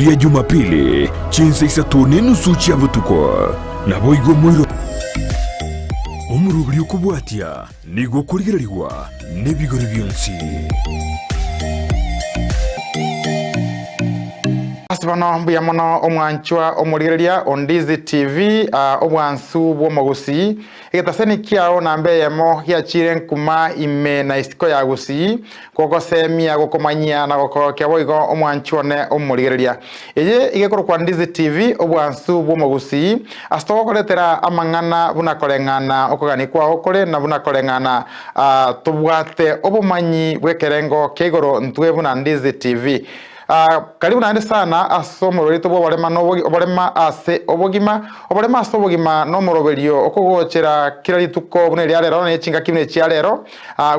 Ria Jumapili, chinsa isato nenusu chia botuko. Naboigo omoiro omoroberi okobwatia nigo okorigererigwa nebigori bionsi. Ase bono mbuya mono omwanchwa omorigereria o Ndizi TV, obwansu bw'omogusii. Egetaseni kiao namba eyemo giachire nkuma ime na isiko ya Gusii, gogosemia, gokomanyia na gokogokia boigo omwanchi one omorigereria. Eye iga ekorokwa Ndizi TV, obwansu bw'omogusii, ase togokoretera amang'ana buna koreng'ana okogania kwao kore na buna koreng'ana tobwate obomanyi bw'ekerengo kia igoro ntwe buna Ndizi TV. Karibu naende sana ase omoroberio bw'oborema na oborema ase obogima. Oborema ase obogima nomoroberio okogochera kera rituko buna eria rero ne chingaki buna echia rero,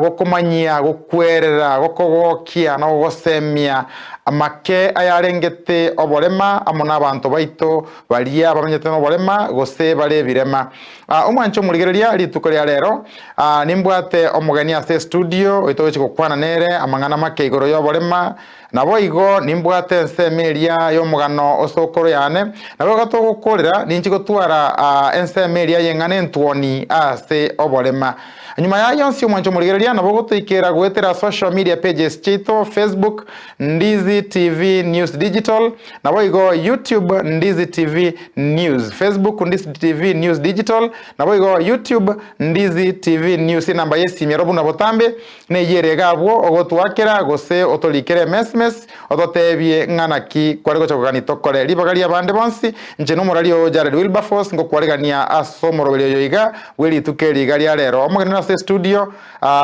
gokomanyia, gokwerera, gokogokia na gogosemia amake ayarengete oborema amo nabanto baito baria bamenyete noborema gose bare ebirema. Omwanche omorigereria rituko ria rero, nimbwate omogeni ase estudio oito ogochia gokwana nere amang'ana make igoro y'oborema. Naboigo nimbwate ensemo eria y'omogano o sokoro yane, naboigo togokorera ninchi gotwara ensemo eria y'eng'ana entwoni ase oborema. Nyuma y'ayio onsi omwancho omorigereria nabo ogotoikera goetera social media pages chiaito, Facebook, Ndizi TV News Digital, naboigo YouTube, Ndizi TV News, Facebook, Ndizi TV News Digital, naboigo YouTube, Ndizi TV News. Enamba y'esimi ero buna botambe Neyio ere iga abwo ogotwakera, gose otorikere emesmes, ototebie ng'a naki kware gocha kogania tokore. Ribaga ri'abande bonsi, inche nomorari oo Jared Wilberforce ngokwarigania ase omoroberi oyo iga bwe rituko eri iga ria rero. Omogeni ore ase estudio,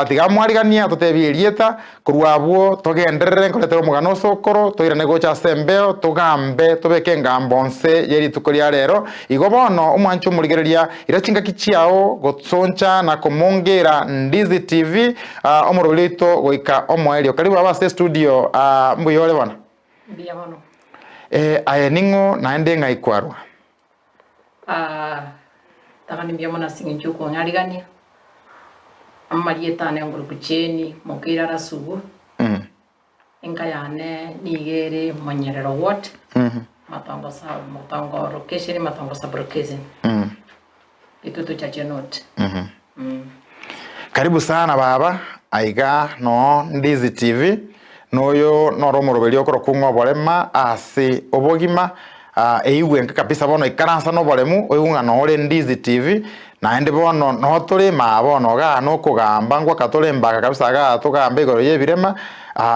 tiga amwariganie atotebie erieta, korwa abwo togenderere nkoretere omogano ase okoro, toirane gocha ase embeo, togambe, tobeke engambo nse ye rituko ria rero. Igo bono, omwanche omorigereria, Ira chingaki chiao gotsoncha na komongera Ndizi TV omoroberi oito goika omoerio. Karibu aba ase estudio mbuya ore bono? Mbuya mono. Aye ning'o naende ng'ai kwarwa? Tang'ani mbuya mono ase eng'encho yokong'arigania. Amarieta ane ngoroku Jane Mokeira Rasugu. Enka yane nigo ere Monyerero Ward, Matongo sub, Matongo location, Matongo sub location. Gitutu Chache North. Karibu sana baba, aiga noo Ndizi TV, noyo noro omoroberi okorokwa ng'a oborema ase obogima, eigwe enka kabisa bono ikaransa na oboremu, oigwe ng'a noo ore Ndizi TV, Naende bono noo tore imaa bono igaa nokogamba, ngwaka tore embaka kabisa igaa togambe igoro y'ebirema,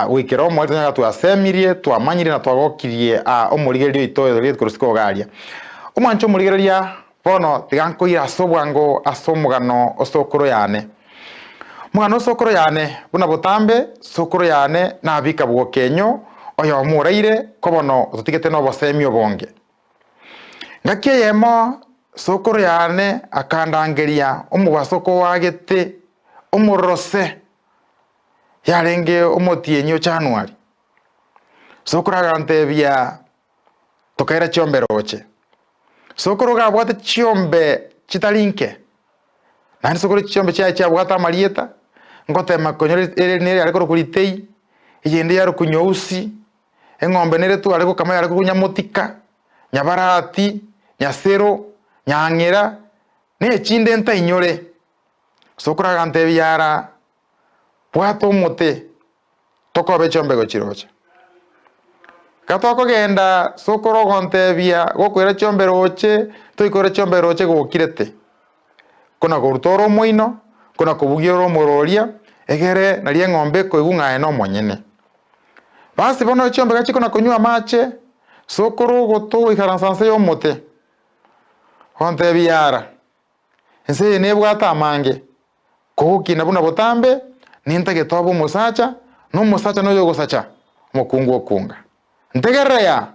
goikera omoerio tonyare twasemirie, twamanyire na twagokirie omorigereria oito oyo rituko rosike iga aria. Omwanche omorigereria, bono tiga nkoire ase obwango ase omogano o sokoro yane. Omogano o sokoro yane, buna botambe, sokoro yane nabika bwokenyo, oyomo oraire, ko bono ototigete nobosemi obonge. Ngaki eyemo sokoro yane akandangeria omobasoko oagete omorose, yarenge omotienyi o January. Sokoro agantebia tokaira chiombe roche. Sokoro iga abwate chiombe chitari nke, naende sokoro chiombe chiaye chiabwate amarieta, ngotema konyora ere nere yare korokwa ritei, eyende yarokwa nyeusi. Eng'ombe nere tware gokama yare korwa Nyamotika, Nyabarati, Nyasero, Nyang'era, na echinde ntainyore. Sokoro agantebia ara, Bwata omote, tokobe chiombe gochiroche. Ekero tokogenda, sokoro ogontebia, gokoira chiombe roche, toikoira chiombe roche gokirete. Kona koruta ore omoino, kona kobugia ore omororia, egere nario eng'ombe ekoigwa ng'a aye nomonyene. Basi bono chiombe gachia kona konywa amache, sokoro ogoto goikaransa nse y'omote, gontebia ara, ense eye nebwate amange, kogokina buna botambe, nintagete obe omosacha, na omosacha noyo ogosacha, omokungu okunga. Ntegerere yaa!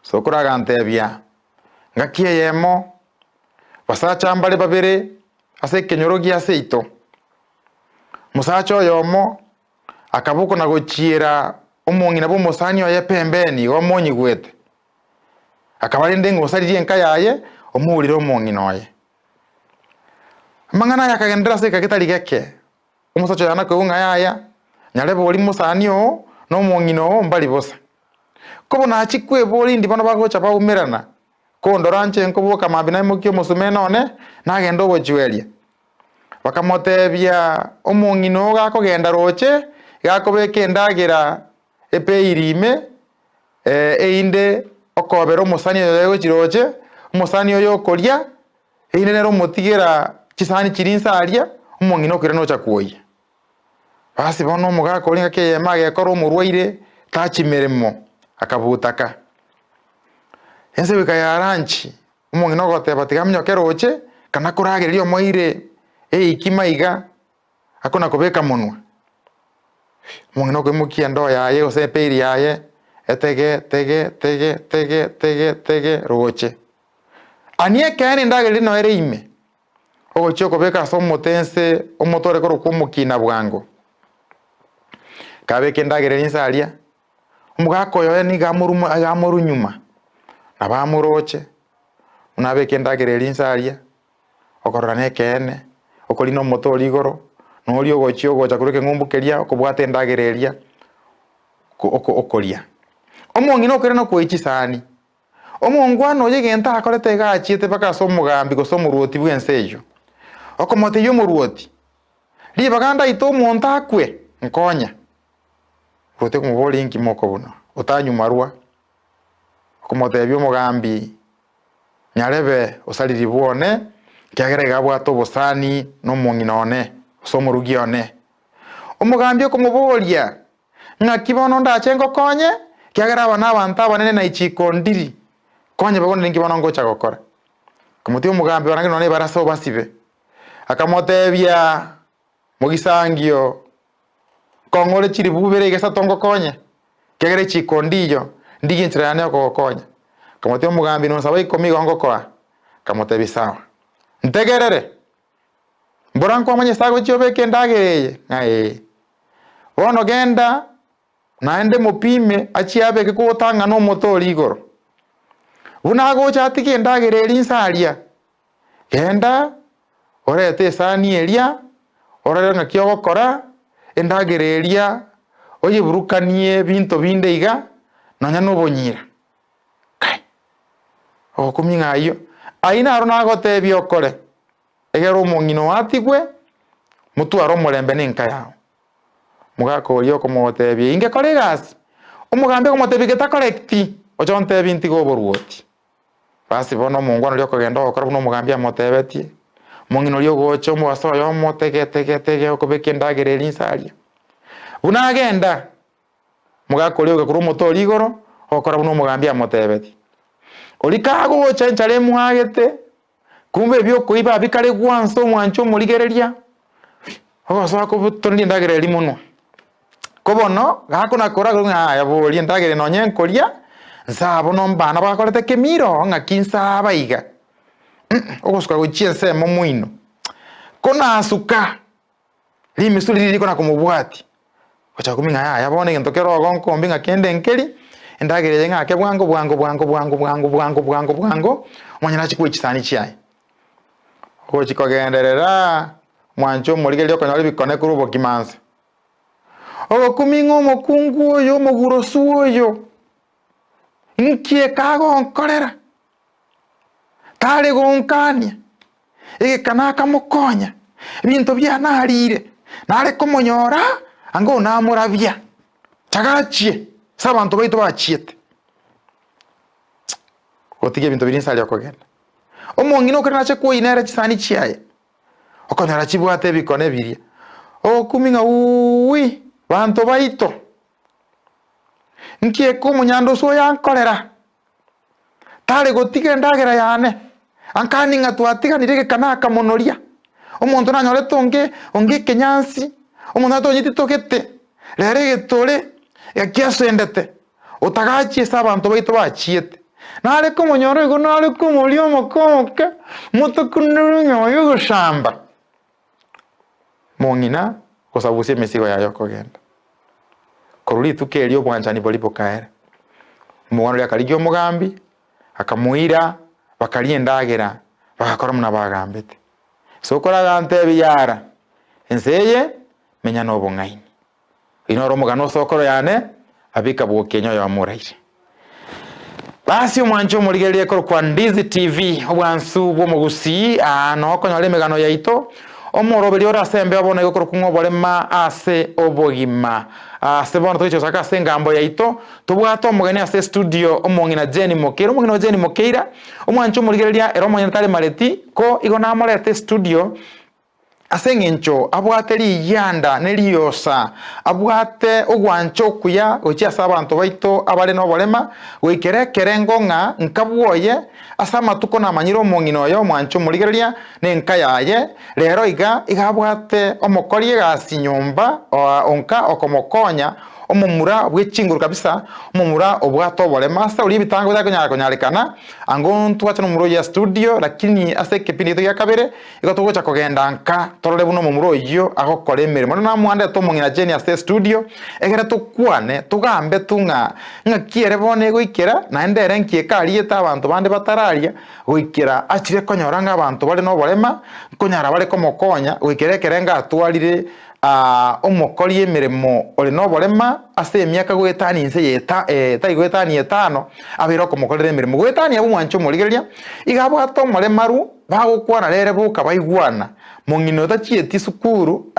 Sokoro agantebia, Ngaki eyemo, basacha mbare babere ase ekenyoro gia seito. Omosacha oyomo akabokwa na gochiera omong'ina bw'omosani oye pembeni igo omonyigwete. Akaba rende ng'a osaririe enka yaye, omourire omong'ina oye. Amang'ana aya akagenderera ase egeka getari geke, omosacha oye nakoigwa ng'a yaya, nyarebe oria mosani oo na omong'ina oo mbari bosa. Ko bono achie kweboria indi bono bagocha baumerana, kondora nche nkoboka mambia naimokie omosumeno one, nagende ogochweria. Bakamotebia, Omong'ina oo gakogenda roche, iga akobeka endagera epeiri ime, erinde okobera omosani oyo ogochia roche, omosani oyo okoria, erinde nere omotigera chisani chiria inse aria, omong'ina okoirana ocha kwoyia. Basi bono omogaka oria engaki eyemo agekora omorwaire, tachi meremo, akabutaka. Ense goika yaranchi, omong'ina ogoteba tiga aminyoke roche, kana koragereria omoeire eikima iga, akona kobeka monwa. Omong'ina okoimokia endoo yaye gose epeiri yaye, etege tege tege tege tege tege roche. Anie ekeene endagera eria noere ime, ogochia okobeka ase omote ense omote ore korokwa omokina bwango. Kabeka endagera eria inse aria, omogaka oyo oye nigo amoruma iga amorunyuma, nabo amoroche, buna abeke endagera eria inse aria, okorora nekeene, okorina omote oria igoro, na oria ogochia ogocha korwa ekeng'umbu keria okobwata endagera eria ko oko okoria. Omong'ina okoirana okoeyi chisani, Omongwana oyo egento akorete iga achiete mpaka ase omogambi gose omoruoti bw'ense eyio, okomotebia omoruoti, Ribaga ndaite omonto akwe, nkonya. Omoruoti okomoboria, Inki mokobuna? Otanywa marwa. Okomotebia omogambi, Nyarebe osariri bwone, ekiagera iga abwate obosani nomong'ina one, gose omorugi one. Omogambi okomoboria, Ng'aki bono ndache ngokonye, ekiagera aba nabanto abanene na ichiko ndiri, konya bono ninki bono ngocha gokora? Akamotiga omogambi barangeri nonya ebarasa obasibe, akamotebia, Mogisangio, nkong'ore chiribu ibere iga isato ngokonye, ekiagera echiko ndiyo, ndigie enchera yane yokogokonya. Akamotebia omogambi, Nonsaba ikomi igo ngokoa. Akamotebia, Sawa, ntegerere. Mbora nkwamanya ase agochia obeke endagera eye? Ng'a ee. Bono genda naende mopime achie abeke kogotang'ana omote oria igoro. Buna agocha atige endagera eria inse aria, genda orete esani eria, orore ng'aki ogokora, endagera eria oyeburukanie ebinto binde iga, nonya na obonyira. Kai! Ogokumia ng'a ayio, ayio naro nagotebia okore, egere omong'ina oo atigwe, motware omorembe na enka yao. Omogaka oria okomotebia, Inge kora egasi. Omogambi akomotebia, Getakorekti, oche ontebie ntige oboruoti. Basi bono omongwana oria okogenda ogokora buna omogambi amotebetie, omong'ina oria ogocha omobaso oyomo tege tege tege okobeka endagera eria inse aria. Buna agenda, Omogaka oria ogakorwa omote oria igoro, ogokora buna omogambi amotebetie. Oria kagocha enchara emwagete, kumbe ebiokoiba bikare gwansa omwancho omorigereria, ogosoa kobutoneria endagera eria monwa. Ko bono, gakona koragera ng'a aya boria endagera eye nonye nkoria, nsaa bono mbana bakorete kemira oo ng'aki nsaaba iga, ogosuka gochia ensemo moino. Ko nasuka. Rimisu riria rikona komobwatia, gochaka komanya ng'a yaya bono egento kere ogo nkombe ng'a kende nkeri, endagera eye ng'ake bwango bwango bwango bwango bwango bwango bwango bwango, omonyene achie koa chisani chiaye. Ogochi kogenderera, mwanche omorigereria okonyora ebikone korwa obokima nse. Ogokumia ng'a omokungu oyo omogurosu oyo, nki ekagonkorera? Tare gonkania, egeka nakamokonya, ebinto biane arire, nare komonyora anga onamorabia, chaga achie ase abanto baito bachiete. Gotiga ebinto biria inse aria okogenda. Omong'ina okere nache koina ere chisani chiaye, okonyora chibwate ebikone biria, ogokumia ng'a wuuwi, banto baito, nki eke omonyandosu oyo ankorera? Tare gotiga endagera yane, ankanie ng'a twatiganire egeka nakamonoria. Omonto nanyorete onge onge ekenyansi, omonto natonyeti togete, rero egetore ekiasendete, otagachie ase abanto baito bachiete. Nare komonyora igo nare komoria omoke omoke, motokunere enyama y'ogosamba. Mong'ina gosabusia emesigo yaye okogenda. Korwa rituko erio obwanchani boria bokaera. Omogwano oria akarigia omogambi, akamoira, bakaria endagera, bagakora buna bagambete. Sokoro agantebia, Yara, ense eye, menya nobong'aini. Oyio noro omogano o sokoro yane, Abika bw'okienyi oyomo oraire. Basi omwanche omorigererie korokwa Ndizi TV, obwansu bw'omogusii, aa noo okonyora emegano yaito, omoroberio ore ase embeo bono igo okorokwa ng'a oborema ase obogima. Ase bono togochia gochaka ase engambo yaito, tobwate omogeni ase estudio omong'ina Jane Mokeira. Omong'ina o Jane Mokeira, omwanche omorigereria ere omonyene tari mareti, ko igo namorete estudio, Ase engencho abwate rigianda ne riosa, abwate ogwancha okuya gochia ase abanto baito abare noborema, goikera ekerengo ng'a nkabwoye ase amatuko namanyire omong'ina oyo omwanche omorigereria nenka yaye, rero iga iga abwate omokori egasi nyomba onka okomokonya omomura bwe chinguru kabisa, omomura obwate oborema. Ase oria ebitango bitari konyara konyarekana, ango ntwache nomomura oyio estudio, lakini ase ekepindi giaito gia kabere, Igo togocha kogenda nka torore buna omomura oyio agokora emeremo. Naende namwandete omong'ina Jane ase estudio, egere tokwane, togambe tu ng'a ng'aki ere bono egoikera, naende ere nki ekariete abanto bande batararia, goikera achire konyora ng'a abanto bare noborema, nkonyara bare komokonya, goikera ekerengo atwarire omokori emeremo ore noborema ase emiaka goetania inse ya eta tari goetania etano, abeire okomokorera emeremo. Goetania abwo mwanche omorigereria, iga abwate omoremaru. Bagokwana rere boka baigwana, Mong'ina otachieti sukuru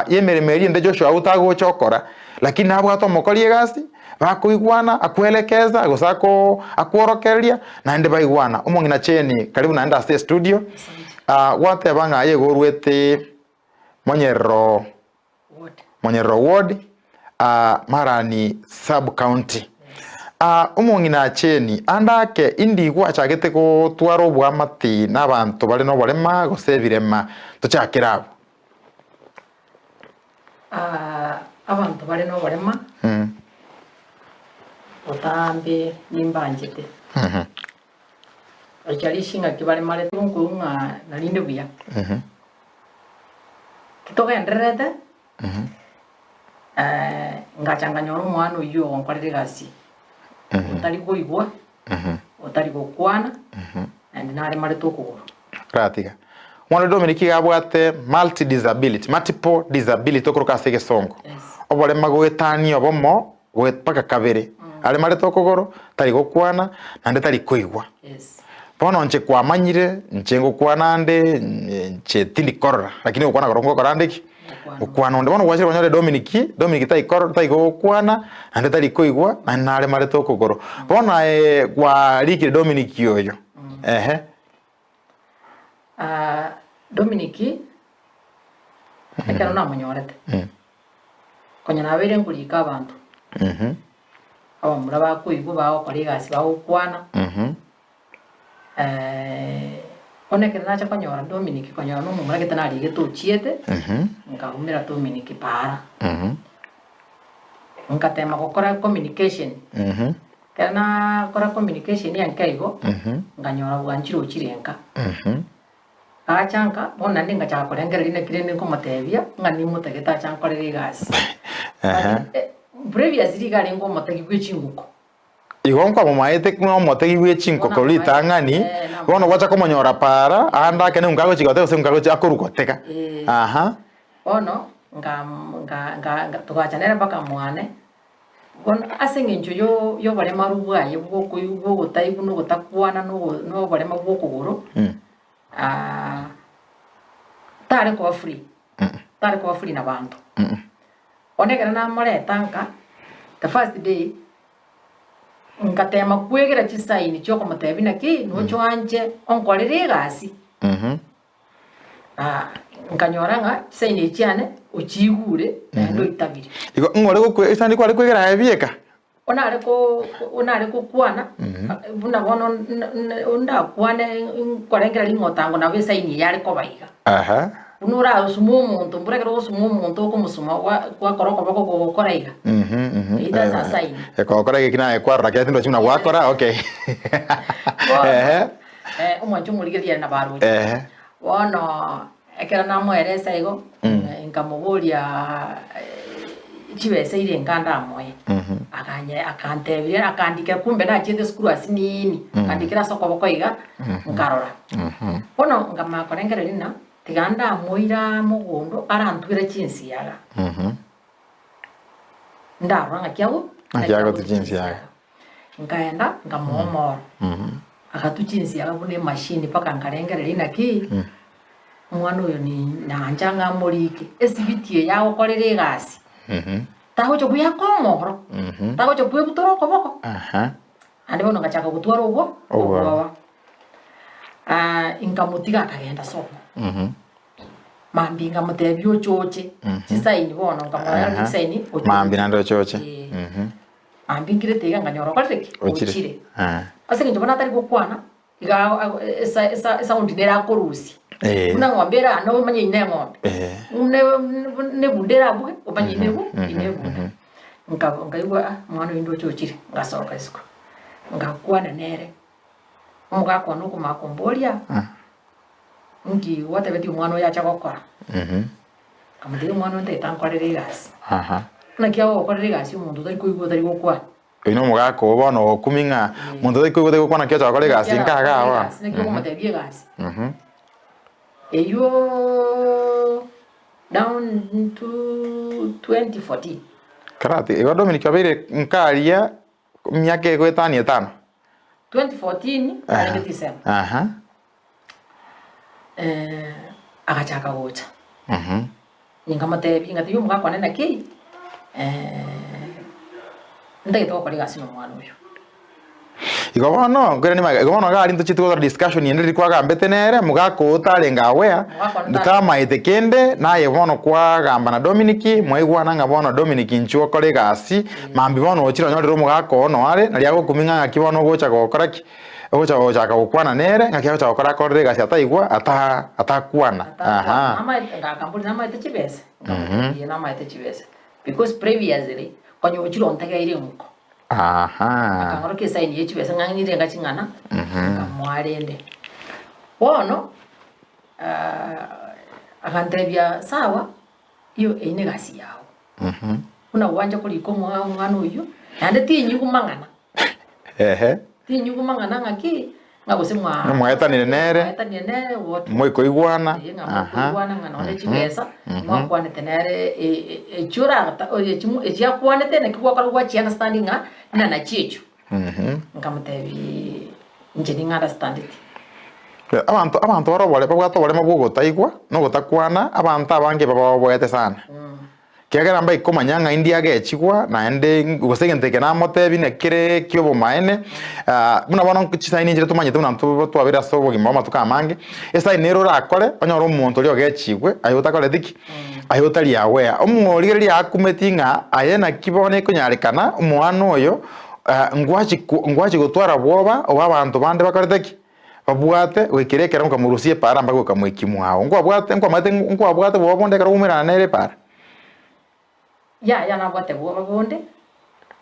y'emeremo eria ende Joshua agwo tagocha okora, lakini nabwate omokori egasi, bakoigwana, akoelekeza gose akworokereria, naende baigwana. Omong'ina Jane, karibu naende ase estudio, gwateba ng'a aye igo orwete Monyerero Monyerero Ward, Marani Sub County. Omong'ina Acheni, ande ake indi gwachagete gotwara oboamate na abanto bare noborema gose ebirema? Tochakere abwo. Abanto bare noborema botambe nimbanchete. Gochia ng'aki baremarete nkoigwa ng'a narinde buya. Titogendererete, ngacha nkanyora omwana oyio ogonkorera egasi, otari koigwa, otari gokwana, naende naremarete okogoro. Ratiga. Omwana Dominic iga abwate multi disability, multiple disability okoroka ase egesongo. Yes. Oborema goetania obomo goe mpaka kabere. Aremarete okogoro, tari gokwana, naende tari koigwa. Yes. Bono inche kwamanyire, inche ngokwana ande, inche tindi korora, lakini gokwana korokwo ngokora ande ki? Gokwana onde. Bono gwachire konyora Dominic, Dominic taikoro taigokwana, naende tari koigwa, naende naremarete okogoro. Bono aye kwarikire Dominic oyo, ehe. Dominic, ekero namonyorete, konya nabeire nkorika abanto, abamura bakoigwa bagokora egasi bagokwana, bono ekero nacha konyora Dominic konyora na omomura gete narigete ochiete, nkaumera Dominic paara, ngatema gokora communication. Ekero nakora communication enke igo, nkanyora bwanchire ochire nka. Agacha nka, bono naende ngachaka korengereria naki rende nkomotebia, ng'a nimotagete ache ankorere egasi. But eh, previously iga arenge omotegi bwe chingoko. Igo nkwamomaete ng'a omotegi bwe chingoko Bono ritang'ani, eh, namomaete. bono gwacha komonyora paara, aande ake nigo nkagochia gotega gose nkagochia akorwa gotega. Eh. Aha. Bono, nka nka nka nka togacha nere mpaka mwane, Bono ase engencho y'oboremaru bwaye bw'ogotaigwa na ogotakwana na oborema bw'okogoro, tare koba free, tare koba free nabanto. Bono ekero namoreta nka, the first day, ngatema kwegera chisaini chiokomotebia naki, noche oanche onkorere egasi. Nkanyora ng'a chisaini echi chiane ochiigure naende oitabire. Igo ng'ore gokwe esani kware kwegera aye bieka? Onare ko onare gokwana buna bono ndakwane nkorengera ring'otango nabo esaini eye are koba iga. Aha. Buna orasuma omonto mbura ekero ogosuma omonto okomosuma gwakora okoboko kogokora iga. Eyio that's a sign. Ekogokora iga eki naye kwarora kera tindorochi buna gwakora okay. Bono Omwancho omorigereria are nabaroche. Bono ekero namoeresa igo, nkamoboria chibesa irenga ndamoe. Akanye akantebiria akandikera kumbe nachiete esukuru ase nini, akandikera ase okoboko iga, nkarora. Bono nkamanya korengereria ng'a tiga ndamoira mogondo arantwere chinsiaga. Ndarora ng'aki ago Ng'aki agotu chinsiaga. Nkaenda nkamoa omoro, agatwa chinsiaga buna emashini mpaka nkarengereria naki, omwana oyo ni nancha ng'a amorike, esibiti eye agokorera egasi, tagocha koyaka omoro, tagocha kwebutora okoboko. Naende bono ngachaka gotwara obwo obwoba. Nkamotiga akagenda sobo. Mambia nkamotebia ochoche, chisaini bono nkamoa chisaini ochoche. Mambia naende ochoche. Eh. Mambia nkirete iga nkanyora okorire ki? Ochire. Ochire. Ase eng'encho bono atari gokwana, iga ago- ago- esa- esa- esaundi nere akorusia. Eh. Buna ng'ombe ere ane omanye ine eng'ombe. Eh. Buna buna ebunda erabuge, omanye ine ebu ine ebunda. Nka- nkaigwa ah, omwana oyo ndoche ochire, ngasoka isiko, ngakwana nere, omogaka one okomanya komboria, nki gwatebetie omwana oyo ache gokora? Nkamotebia omwana oyo ntagete ankorere egasi. Naki agogokorera egasi omonto otari koigwa otari gokwana? Oyio na omogaka oo bono ogokumi ng'a monto otari koigwa otari gokwana naki ocha gokora egasi nka igaa bono. Naki okomotebia egasi. Eywo down to 2014. Karati, igo Dominic obeire nkaria emiaka egoetania etano. 2014 arenge December. Aha. Eh, agachaka gocha. Ninkamotebia, ngatebia omogaka one naki, ntagete gokora egasi na omwana oyo. Igo bono, nkoirania magega, igo bono iga aria ntochiete gokora discussion ende riria kwagambete nere, mogaka oo tarenge aware, Mogaka one tarenge. tamaete kende, naye bono kwagamba na Dominic, mwaigwana ng'a bono Dominic inchuo okore egasi, mambia bono ochire onyorire omogaka oo noare, naria agokumia ng'a ng'aki bono ogocha gokora ki? Ogocha gochaka gokwana nere, ng'aki agocha gokora akorere egasi ataigwa, ata atakwana, aha. Namaete, ngakamboria namaete chibesa, nkamotebia ee namaete chibesa, because previously, konya ochire ontegeire eng'uko. Aha. Akang'orokia esaini ye chibesa ng'a ng'ire enga ching'ana, nkamoa rende. Bono, agantebia sawa, iyo eyio negasi yago. Buna gwancha korika omwa omwana oyio, naende tinyigwa mang'ana. Ehe. Tinyigwa mang'ana ng'aki, ng'a gose mwa Ng'a mwaetanire nere. mwaetanire nere what. Moikoigwana. Ee, ng'a Aha. mokoigwana ng'a nonye chibesa, mwakwanete nere e- e- echio oragota oria echio echio akwanete naki gwakora gwachi understand ng'a ng'a nachi echio. Nkamotebiiii inche ning'a understandeti. Abanto abanto bare obore babwate oboremo bwa ogotaigwa, na ogotakwana, abanto abange babaoboete sana. Kiagera mbaike komanya ng'a indi agechigwa, naende gose egento eke namotebie nekere ki'obomaene, buna bono chisaini nchire tomanyete buna ntwo twabeire ase obogima bw'amatuko amange, esaini nere orakore, onyore omonto oria ogechigwe, aye otakoreti ki? Aye otari aware. Omorigereria akumeti ng'a aye naki bono ekonyarekana omwana oyo ngwachi ngwachi gotwara bwoba obo abanto bande bakorete ki? Babwate goikera ekero nkamorusia epaara mpaka goika mwekimwa ao. Nkwabwate nkwamaete nkwabwate bwoba bonde ekero kwaumerana nere epaara? Yaya nabwate bwoba bonde,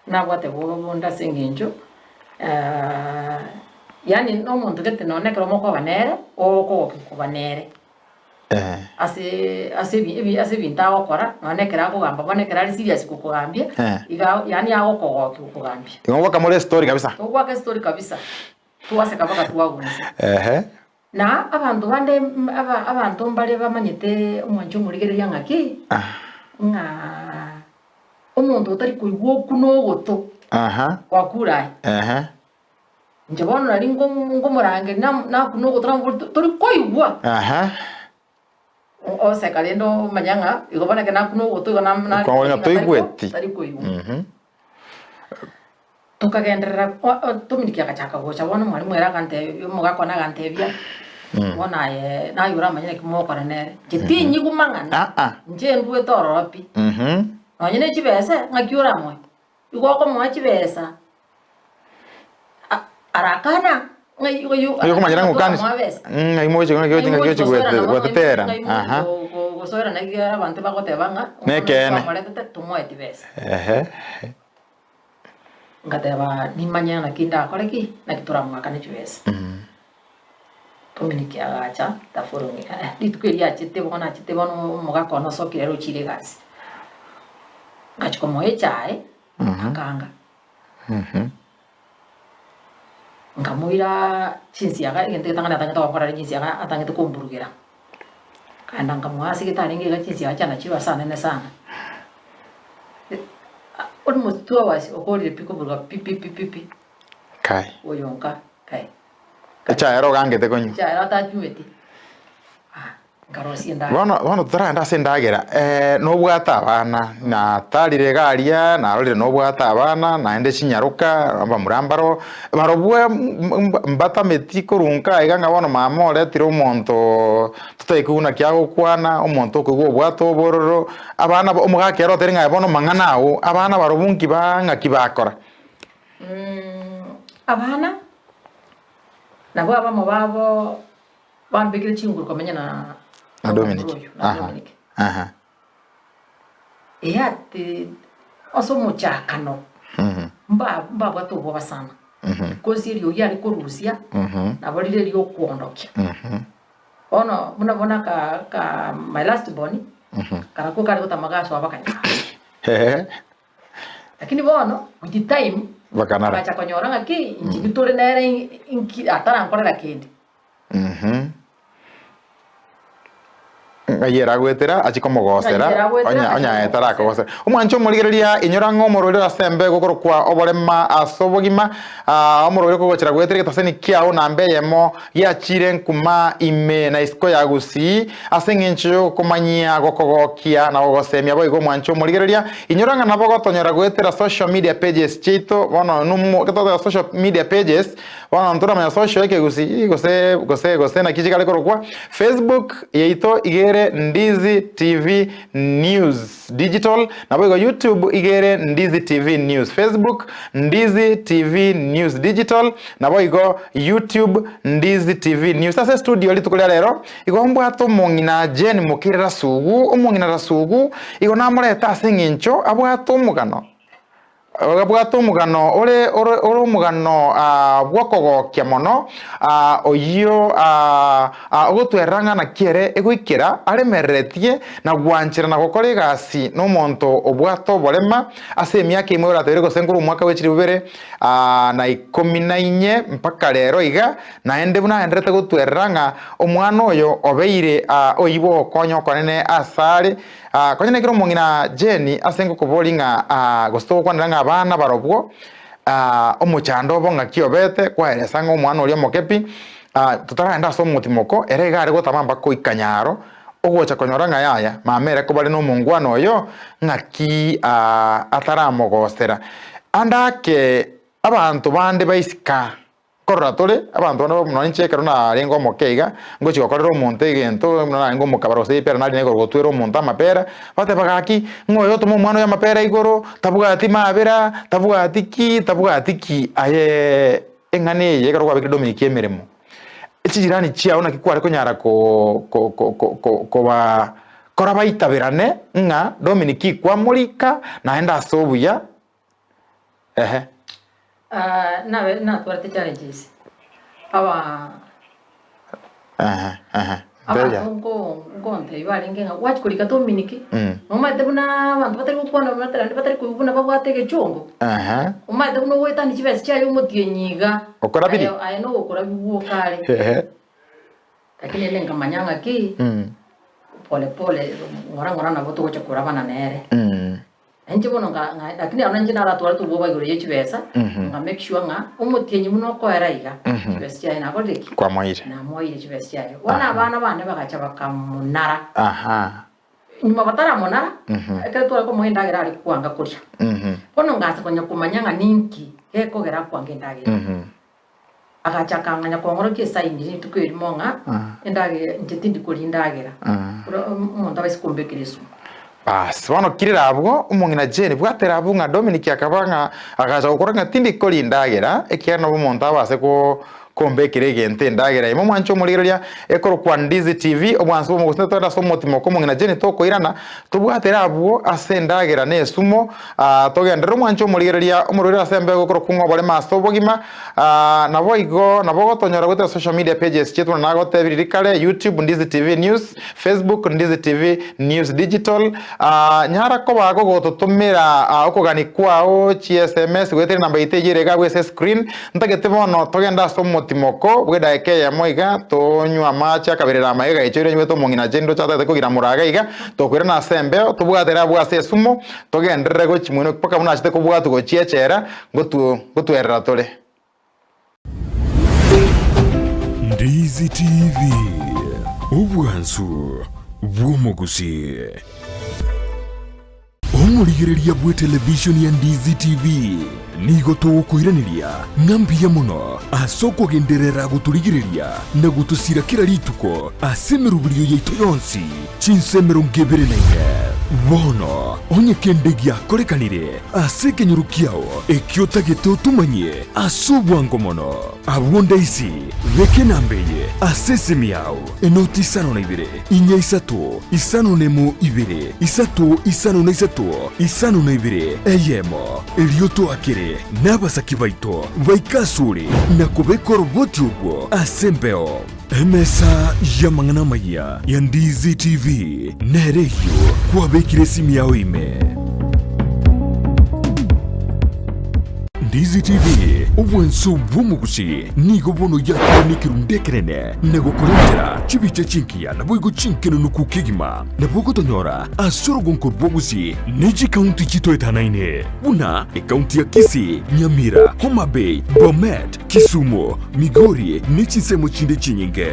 nabwate bwoba bonde ase eng'encho yaani nomonto gete nonye ekero mokoba nere, okogokia koba nere. Ase ase ebi ebi ase ebinto agokora, nonye ekero akogamba bono ekero are serious gokogambia, iga yaani agokogokia gokogambia. Igo ngoaka more estory kabisa. Togoaka estory kabisa. Twaseka mpaka twagwa inse. Ehe. Na abanto bande m- aba- abanto mbare bamanyete omwancho omorigereria ng'aki, ng'a omonto otari koigwa okwo na ogoto Aha. gwakure aye. Ehe. Inche bono nari nko- nkomorangeria nam- nakuna ogoto namoboria to- tori koigwa? Aha. O- Oseka rende omanya ng'a igo bono ekero nakuna ogoto igo nam- nare Kwang'ora ng'a ng'a tari ko- toigweti. tari koigwa. Mhm. Tokagenderera Dominic agachaka gocha bono omwalimu ere agantebia omogaka one agantebia, bono aye naye oramanye naki mogokora nere. Inche tinyigwa mang'ana, Ah, ah. inche ndwete ororo pi. Nonye ne chibesa ng'aki oramoe, igo okomoa chibesa a- arakana ng'ai oyo Oyo okomanyera ng'a okani toramoa besa. ng'ai moche ng'ai ochi ng'ai ochi goete gotetera. Aha. Gosoerana ekiagera abanto bagoteba ng'a Nekeene. twamoretete tomoeti besa. Ehe. Ngateba, Nimanye naki ndakore ki, naki toramoakane chibesa. Dominic agacha the following eh, rituko erio achete bono achete bono omogaka one osokire ere ochire egasi. Ngachia komoa echae, akanga. Nkamoira chinsiaga egento getang'ani atang'ete gokora are chinsiaga atang'ete komburugera. Nkaenda nkamoa ase gete arenge iga chinsiaga chiane chibe ase anene sana. Almost 2 hours okorire pi koburuga pi pi pi pi pi. Kai. Oyo nka kai. Echae ere ogangete konywa. Echae ere atanyweti. Ah, nkarosia endagera. Bono bono totaragenda ase endagera, nobwate abana, natarire iga aria, narorire nobwate abana, naende chinyaroka, abamura mbaro, barobwo mbatameti korwa nka iga ng'a bono mama oretire omonto totari koigwa naki agokwana, omonto okoigwa obwate obororo, abana omogaka ere otebirie ng'a bono mang'ana ao, abana barobwo nki ba ng'aki bakora. Abana nabwo abamo babo bambekire chinguru komenya na Na Dominic. oyo, na Aha. Dominic. Aha. Eeh ati ase omochakano mba mbabwate obwoba sana because eriogi are korusia nabo rire eriokoondokia. Bono buna bono aka aka my last born karakwo kare gotama gasoa bakanyara. Lakini bono with the time Bakanara. bagacha konyora ng'aki inche intore nere inki atarankorera kende. Mhm. Ng'ai ere agoetera achie komogosera Ng'ai ere agoetera onya achie onya komogosera. etarakogosera. Omwanche omorigereria inyora ng'a omorwaire ase embe gokorokwa oborema ase obogima ah, omorwaire kogochera goetera egetaseni kiao namba eyemo giachire nkuma ime na isiko ya Gusii Ase engencho y'okomanyia, gokogokia, na gogosemia boigo omwanche omorigereria, inyora ng'a nabo gotonyora goetera social media pages chiaito, bono numo getoteba social media pages, bono ntoramanya social ekegusii gose gose gose naki chikare korokwa, Facebook yaito iga ere Ndizi TV News. Digital, naboigo YouTube iga ere Ndizi TV News, Facebook Ndizi TV News Digital, naboigo YouTube Ndizi TV News. Ase estudio rituko ria rero igo mbwate omong'ina Jane Mokire Rasugu, omong'ina Rasugu igo namorete ase eng'encho abwate omogano Abwate omogano ore ore ore omogano bw'okogokia mono, oyio ogotwerera ng'a naki ere egoikera aremereretie na gwanchera na gokora egasi nomonto obwate oborema ase emiaka ime oratebire gose nkorwa omwaka bwe chilifu bibere na ikomi na inye mpaka rero iga, naende buna aenderete gotwerera ng'a omwana oyo obeire oyio bw'ogokonya okonene asare. Konya nekero omong'ina Jane ase ngokoboria ng'a gose togokwanera ng'a abana barobwo omochando obo ng'aki obete, kwaeresa ng'a omwana oria omoke pi, totaragenda ase omotimoko, ere iga are gotama mpaka oika nyaro, ogocha konyora ng'a yaya, mama ere kobare na omongwana oyo, ng'aki ataramogosera. Ande ake abanto bande baisika. Nkorora tore abanto bande buna inche ekero narenge omoke iga, ngochia gokorera omonto egento, buna narenge omokabara gose epera nari naigoro gotwera omonto amapera, bateba gaki, ng'a oyo otoma omwana oyo amapera igoro, tabwati mabera, tabwati ki, tabwati ki, aye eng'ana eye ekero kwabekire Dominic emeremo, chijirani chiao naki kware konyara ko ko ko ko ko koba kora baitaberane ng'a Dominic kwamorika naende ase obuya. Ehe. Ah, nabe natwarete challenges aba Ehe, ehe. abanto Nteja. nko nkontebia barenge ng'a gwachi korika Dominic, Mm. nomanyete buna abanto batari gokwana buna naende batari koigwa buna babwate egechongo, Ehe. omanyete buna ogoetania chibesa chiaye omotienyi iga, Okorabiri? aye aye nogokorabia gwoka are. Ehe. Lakini ere nkamanya ng'aki, Mm. pole pole ng'ora ng'ora nabo togocha korabana nere. Mm. Na inche bono nga nga lakini aro inche naratware tobwoba igoro ye chibesa, nga make sure ng'a omotienyi buna okoera iga, chibesa chiaye nakorire ki? Kwamoeire. Namoeire chibesa chiaye. Bono abana bane bagacha bakamonara. Aha. Nyuma bataramonara, ekero tware komoa endagera are kwanga koria. Bono ngasa konya komanya ng'a ninki gekogera akwanga endagera. Agacha akang'anya kong'orokia esaini rituko erimo ng'a endagera inche tindi koria endagera, ore omonto abaise kombekera esumu. Baas, bono kirera abwo, omong'ina Jane, bwatera abwo ng'a Dominic akaba ng'a agacha gokora ng'a tindi koria endagera, ekiagera nabo omonto abase ko kombekera egento endagera ime. Omwanche omorigereria ekorokwa Ndizi TV, obwansu bw'omogusii totogende ase omotimoko omong'ina Jane tokoirana, tobwatere abwo ase endagera na esumo, togenderere omwanche omorigereria omorwaire ase embeo egokorokwa ng'a oboremo ase obogima, Naboigo nabo ogotonyora goetera social media pages chiaito buna nagotebirie rikare, YouTube Ndizi TV News, Facebook Ndizi TV News Digital. Nyara koba gogototomera okogani kwao chi SMS goetera enamba yaito eyio ere iga abwo ase escreen. Ntagete bono togende ase omotimoko bw'edaika eyemo iga tonywe amache akaberera amaiga gaichoire onywete omong'ina Jane Ndoche atagete kogira moraga iga, tokoirana ase embeo tobwatere abwo ase esumo togenderere gochia mwene mpaka buna achete kobwatwa gochia echela. Ngotwerera tore. Ndizi TV, obwansu bw'omogusii. Omorigereria bw'etelevishoni ya Ndizi TV nigo togokoiraneria ng'a mbuya mono ase okogenderera gotorigereria na gotosira kera rituko ase emeroberio yaito yonsi chinsa 24. Bono onye kende giakorekanire ase ekenyoro kiao ekio otagete otomanyie ase obwango mono, abwo ndaisi beka enamba eye ase esimi yao, enoti isano na ibere, inya isato, isano nemo ibere, isato isano na isato, isano na ibere, eyemo. Erio toakere nabasaki baito baike asore na kobeka oroboti orwo ase embeo. Emesa y'amang'ana amayia ya Ndizi TV nere eyio kwabekire esimi yao ime. Ndizi TV, obwanso bw'omogusi, nigo bono yakire nekerundu ekenene na gokorentera chibicha chingiya naboigo chinkenenuku kegima. Nabo ogotonyora ase orogonko rw'obosie ne chikaunti chitoetanaine buna ekaunti ya Kisii, Nyamira, Homa Bay, Bomet, Kisumu, Migori ne chinsemo chinde chinyinge.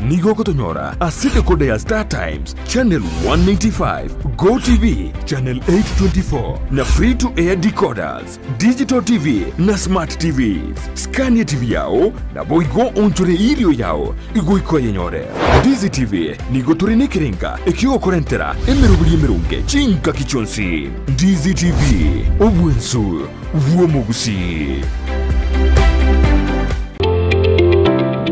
Nigo ogotonyora ase decoder ya Star Times, Channel 195, Go TV, Channel 824 na Free to Air decoders, Digital TV na Smart TVs. Scan TV yao naboigo onchore erio yao goika oyenyore. Ndizi TV nigo tore nekerenga ekiogokorentera emeroberi emeronge chingaki chionsi. Ndizi TV, obwensu bw'omogusii.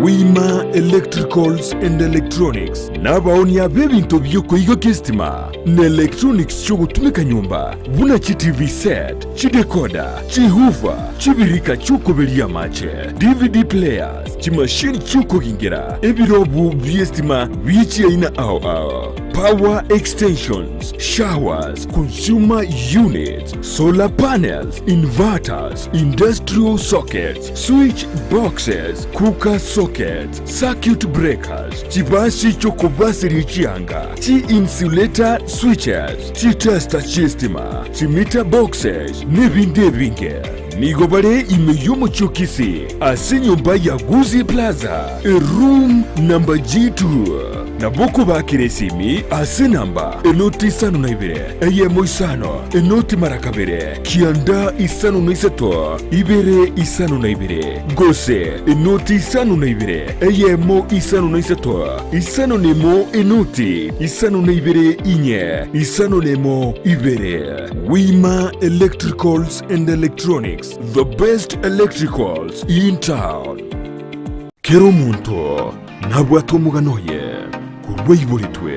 Wima Electricals and Electronics nabaonia b'ebinto bi'okoigokia esitima na electronics chi'ogotumeka nyomba buna chi TV set, chidecoder, chihoofer, chibirika chi'okoberia amache, DVD players, chimashini chi'okogingera, ebirobu bi'esitima bie chiaina ao ao, power extensions, showers, consumer units, solar panels, inverters, industrial sockets, switch boxes, cooker sockets, circuit breakers, chibasi chi'okobaseria chianga, chi-insulator switches, chitester chi'estima, chimeter boxes, nebinde ebinge. Nigo bare ime y'omochie o Kisii ase enyomba ya Gusii Plaza, eroom number G2. Nabo okobakera esimi ase enamba enoti isano na ibere, eyemo isano, enoti mara kabere, kianda isano na isato, ibere isano na ibere, gose enoti isano na ibere, eyemo isano na isato, isano na emo enoti isano na ibere inye, isano na emo ibere. Wima Electricals and Electronics, the best electricals in town. Kera omonto nabwate omogano oye korwa aiboretwe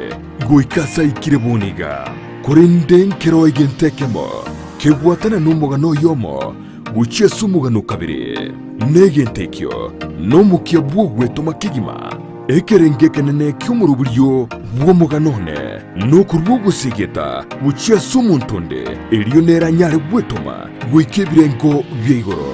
goika ase aikire bono iga, korende nkero egento ekemo kebwatana nomogano oyomo gochia ase omogano o kabere, na egento ekio nomokia bw'ogwetoma kegima. Ekerengo ekenene ki'omoroberio bw'omogano one nokorua ogosegeta gochia ase omonto onde, erio nere anyare gwetoma goika ebirengo bia igoro.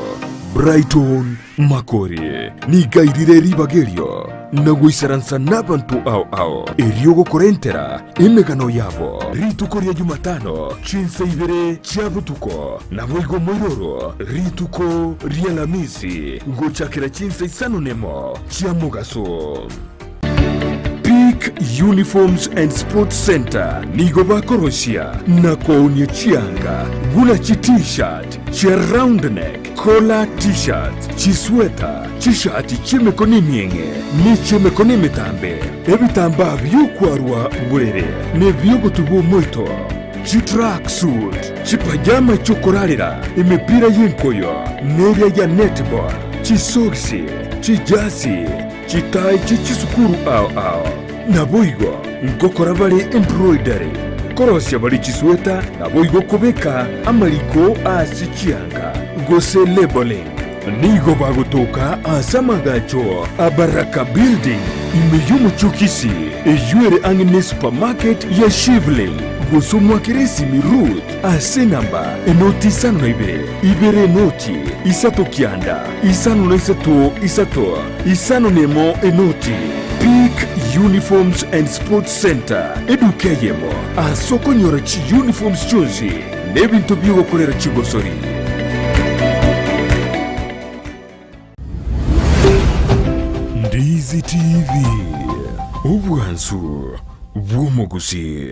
Brighton Makori nigo airire ribaga erio na goisaransa nabanto ao ao erio gokorentera emegano yabo rituko ria Jumatano chinsa ibere chia botuko naboigo moiroro rituko ria Alamisi gochakera chinsa isano nemo chia mogaso. Peak Uniforms and Sports Centre nigo bakorosia na koonia chianga buna chi T-shirt, chia round neck, collar T-shirts, chisweta, chishati chi'emekono emieng'e ne chi'emekono emetambe, ebitambaa bi'okwarwa borere na ebi'ogotuba omoito, chi-track suit, chipajama chi'okorarera, emepira y'enkoyo neria ya netball, chisogisi, chijasi, Chitai chie chisukuru ao ao. Naboigo ngokora bare embroidery, korosia bare chisweta, naboigo kobeka amariko ase chianga, gose labeling. Nigo bagotoka ase amagacho a Baraka Building ime y'omochie o Kisii, eyio ere ang'e ne supermarket ya Shivling, gose omwakere esimi Ruth ase enamba enoti isano na ibere, ibere enoti, isato kianda, isano na isato isato. Isano nemo enoti, Peak Uniforms and Sports Centre, eduka eyemo ase okonyora chiuniforms chionsi na ebinto bi'ogokorera chigosori. Ndizi. Ndizi TV, obwansu bw'omogusii.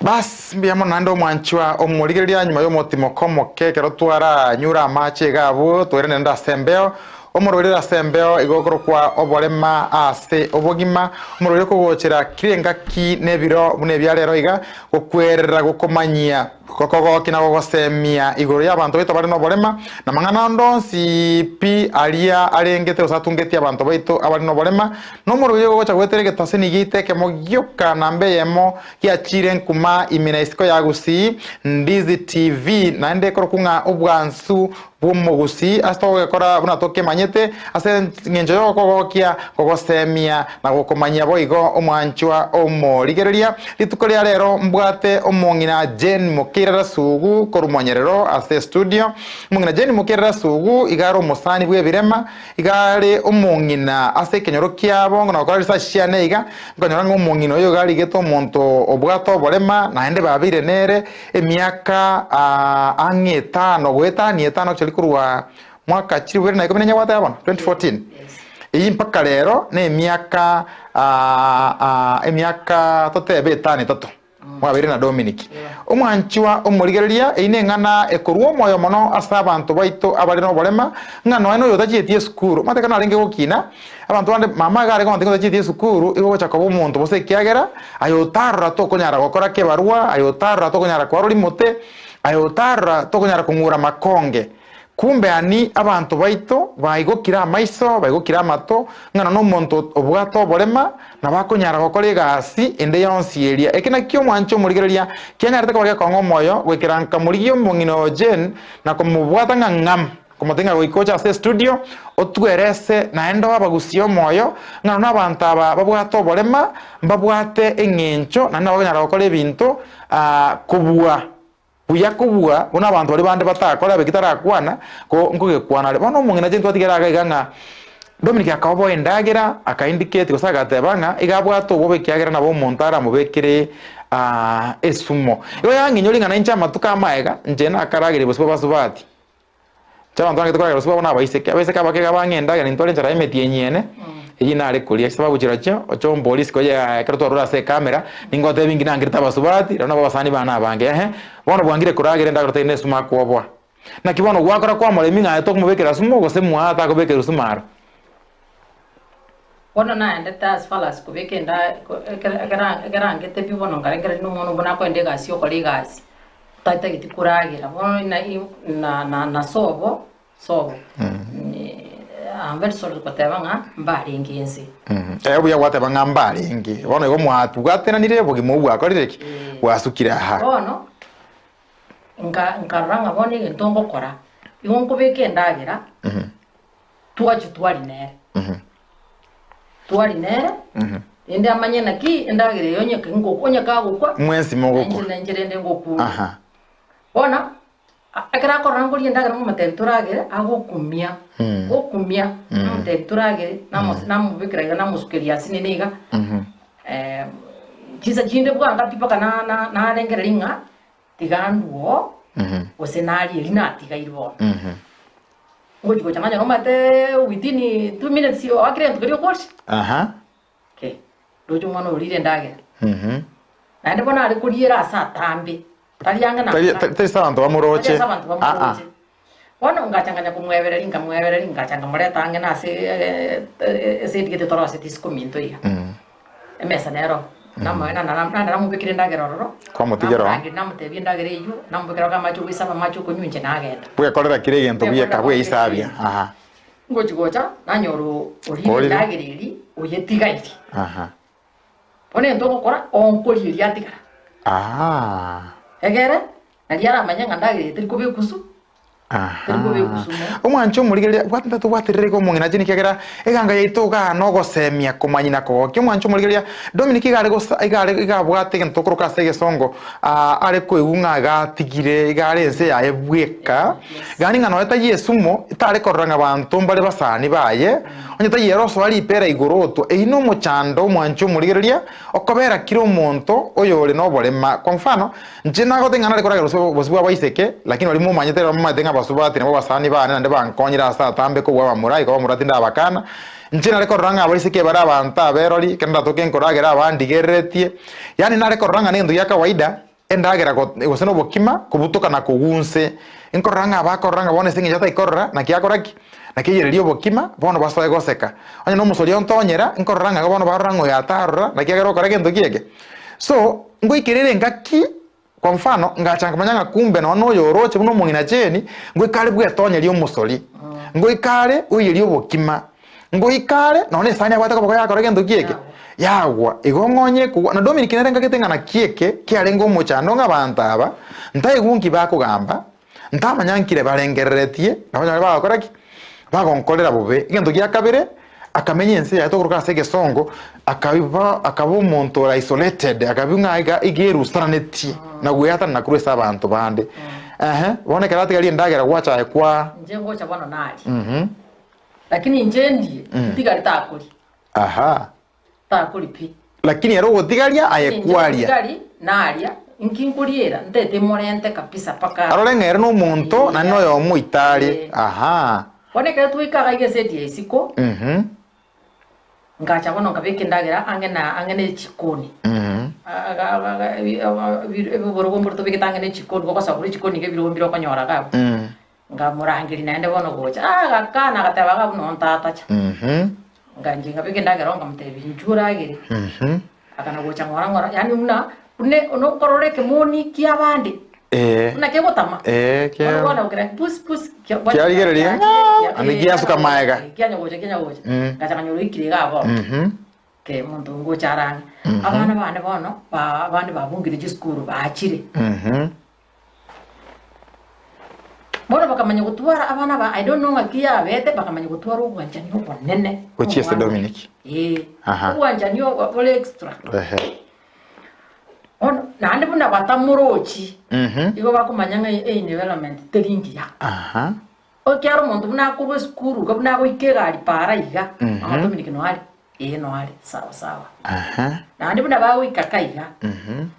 Bas, mbuya mono naende omwanchwa omorigereria nyuma y'omotimoko omoke ekero twaranyure amache iga abwo twairane naende ase embeo. Omorwaire ase embeo igo okorokwa oborema ase obogima, omorwaire okogochera kera engaki na ebiro buna ebia rero iga, gokwerera gokomanyia, gokogokia na gogosemia igoro y'abanto baito bare noborema, na amang'ana ande onsi pi aria arengete gose atungetie abanto baito abare noborema, na omorwaire ogocha goetera egetaseni giaito ekemo gioka namba eyemo giachire nkuma ime na isiko ya Gusii, Ndizi TV, naende ekorokwa ng'a obwansu bw'omogusii ase togokora buna tokemanyete, ase engencho y'okogokia, kogosemia, na gokomanyia boigo omwanchwa omorigereria. Rituko ria rero mbwate omong'ina Jane Mokeirera Sugu korwa Monyerero ase estudio. Omong'ina Jane Mokeirera Sugu iga are omosani bw'ebirema, iga are omong'ina ase ekenyoro kiabo, ng'a nokora research chiane iga, nkonyora ng'a omong'ina oyo iga arigete omonto obwate oborema, naende babeire nere Emiaka ang'e etano goetania etano actually korwa mwaka chilifu ibere na ikomi na enye gwateba bono 2014 eyio mpaka rero na emiaka emiaka totebe etano etato mwabeire na Dominic. Omwanchwa omorigereria eyio na eng'ana ekorwa omoyo mono ase abanto baito abare na oborema ng'a nonya na oyo otachieti esukuru omanyete ekero narenge gokina Abanto bande, mama iga are gontebia ng'a tachieti esukuru, igo ogocha koba omonto bosa ekiagera aye otarora tokonyara gokora kebarua, aye otarora tokonyara kwarora imote, aye otarora tokonyara kong'ura makonge. Kumbe ani abanto baito baigokire amaiso, baigokire amato, ng'a nonya omonto obwate oborema, nabo akonyara gokora egasi ende yonsi eria. Eke nakio omwancha omorigereria kianyarete koba gekong'a omoyo, goikera nkamorigia omong'ina oyo Jane, na komobwata ng'a ng'am. Komotebia ng'a goika oche ase estudio, otwerese naende obe abagusie omoyo, ng'a nonya abanto aba babwate oborema, mbabwate eng'encho naende nabo bakonyara gokora ebinto kobua buya kobua buna abanto baria bande batakore abe kitarakwana, ko nkogekwana are. Bono omong'ina inche ntwatigere iga iga ng'a Dominic akaoboa endagera, aka indicate gose agateba ng'a iga abwate obwoba ekiagera nabo omonto aramobekere esumo. Igo yang'inyori ng'a nainche amatuko amaega, inche nakarageria bosio bwa basubati. Inche abanto bangete koragera gose babo nabaiseke, abaiseke abake iga bang'e endagera intware enchara y'emetienyi ene, eyio nare koria. Chisababu chirochio, oche omborie isiko ya ekero twarure ase ecamera, ningotebi inki nangerete abasubati, rirorio nabo abasani bane abange ehe, bono bwangire koragera endagera otari na esumo akwoboa. Naki bono gwakora kwamoremia ng'a aye tokomobekera sumo gose mwaa takobekerwa sumo aro. Bono naendete as far as kobeka enda ekero ekero ekero angete pi bono nkarengereria na omwana obo nakoenda egasi okora egasi. Tatageti koragera bono na na na na sobo sobo I'm very sorry goteba ng'a mbarenge inse. Eh buya gwateba ng'a mbarenge bono igo mwabwatananire obogima obwo bwakorire ki? Bwasukire aha. Bono nka nkarora ng'a bono egento ngokora, igo nkobeka endagera twachia twari nere. Twari nere, rende amanye naki endagera eye onye ki- onye kagokwa, Mwensi mogokwa. nainche nainche rende ngokure. Aha. Bono, a- ekero akorora nkoria endagera ngomotebi toragere, agokumia, gokumia, namotebi toragere, namo- namobekera iga namosukeria ase nene iga, chinsa chinde bwanga pi mpaka na- na- narengereria ng'a tiga ndwe oo, gose narie eri natigaire bono. Ngochi gocha nonye nomanyete within 2 minutes oakire egento keria okoria. Aha. Okay, ndoche omwana orire endagera. Mhm. Naende bono are koriera ase atambe, tari ang'e na Tari nka. tari tari ase abanto bamoroche. Tari ase abanto Ah, ah. bamoroche. Bono ngacha nkanya komwebereria nkamwebereria ngacha nkamoreta ang'e na ase ase edigete torosetie isiko minto iga. Emesa nero, namo na na naende namobekire endagera ororo, Kwamotigera oo. namorangeria namotebia endagera eywo, namobekera amache ogoisaba amache okonywa inche nagenda. Bwekorera kera egento bweka Bwekorera bweisabia. kera Aha. Ngochi gocha, nanyora orire Orire. endagera eria, oyetigairi. Aha. Bono egento ogokora, onkoria eria atigara. Ahaa. Egere, naria aramanye ng'a endagera eye teri koba ekusu, Aha. Omwanche omorigereria, bwata ntatobwaterere iga omong'ina chini ekiagera eganga yaito igaa nogosemia komanyia na kogokia. Omwanche omorigereria, Dominic iga are gosa iga are iga abwate egento tokoroka ase egesongo are koigwa ng'a iga atigire iga are ense yaye bweka, yaani ng'a nonya taiyo esumo tare korora ng'a banto mbare basani baye, onye taiyo ere osoa ripera igoro otwa. Eyio nomochando omwanche omorigereria okobera kira omonto oyore noborema. Kwa mfano, Inche nagote ng'a nare koragera gose obosio bw'abaiseke, lakini baria momanyete rero momanyete ng'a abasubati nabwo abasani baane naende bankonyire ase atambe kobua abamura, igo abamura tindabakana. Inche nare korora ng'a abaiseke bare abanto aberori, ekero ndatoke nkoragera abandigereretie, yaani nare korora ng'a negento gia kawaida, endagera gose na obokima kobutoka na kogwa inse. Nkorora ng'a abakorora ng'a bono ase eng'encho ataikorora, naki akora ki? Naki aiyereria obokima, bono basoe goseka. Onye na omosori ontonyera, nkorora ng'a igo bono barora ng'a oyo atarora, naki agere gokora gento ki eke? So, ngoikera ere engaki, kwa mfano, ngacha nkamanya ng'a kumbe nonya na oyo oroche buna omong'ina Jane, ngoika are bwetonyeria omosori, ngoika are oiyeria obokima, Ngoika are, nonya nesani abwate koboko yakora gento ki eke? Yagwa. Igo ng'onye kogwa. Na Dominic nere nkagete ng'a naki eke kiarenge omochando ng'a abanto aba ntaigwe nki bakogamba, ntamanya nkire barengereretie, nabo nyore bagokora ki? Bagonkorera bobe. Egento gia kabere, akamenya ense yaye tokoroka ase egesongo, akaiba akaba omonto ore isolated, akabua ng'a iga iga erusananetie na goeatanana korwa ase abanto bande. Ehe, bono ekero atigarie endagera gwacha aye kwa. Inche ngocha bono naria. Lakini inche ndie, ntigari takori. Aha. Takori pi. Lakini ere ogotigaria aye Inche kwaria. ngotigari, naria, inki nkoriera, ntete morente kabisa paka. Arore ng'a ere nomonto, naende noyomo oitari. Eh. Aha. Bono ekero twaika iga iga eseti ya isiko, Mhm. ngacha bono nkabeka endagera ang'e na ang'e na echikoni. Mhm. Ebiborogo mboro tobegete ang'e na echikoni, gogosoa korwa echikoni iga ebirogo mbire okonyora iga abwo. Nkamorangeria naende bono gocha, agakana agateba iga buna ontatacha. Nganchia nkabeka endagera oo nkamotebia inchuo oragere. Akana gocha ng'ora ng'ora, yaani buna buna nokorora ekemoni kiabande buna kegotama. Bono bono okera pusi pusi Kiarigereria, ng'a, naende giasuka maega. Kianya gocha kianya gocha, ngacha nkanyora oikire igaa bono. Kera omonto ngocha are ang'e. Abana bane bono, ba abande babungire chisukuru bachire. Bono bakamanya gotwara abana aba, I don't know ng'aki yabete, bakamanya gotwara obwanchani obonene. Gochia ase Omwana. Dominic. Ee. Aha. Obwanchani obo bore extra. Ehe. Bono naende buna batamorochi, Mhm. igo bakomanya ng'a environment teri ngiya. Aha. Ekiagera omonto buna akorwa esukuru iga buna agoika egari para iga, Mhm. mama Dominic noare, ee noare, sawa sawa. Aha. Naende buna bagoika ka iga, Mhm.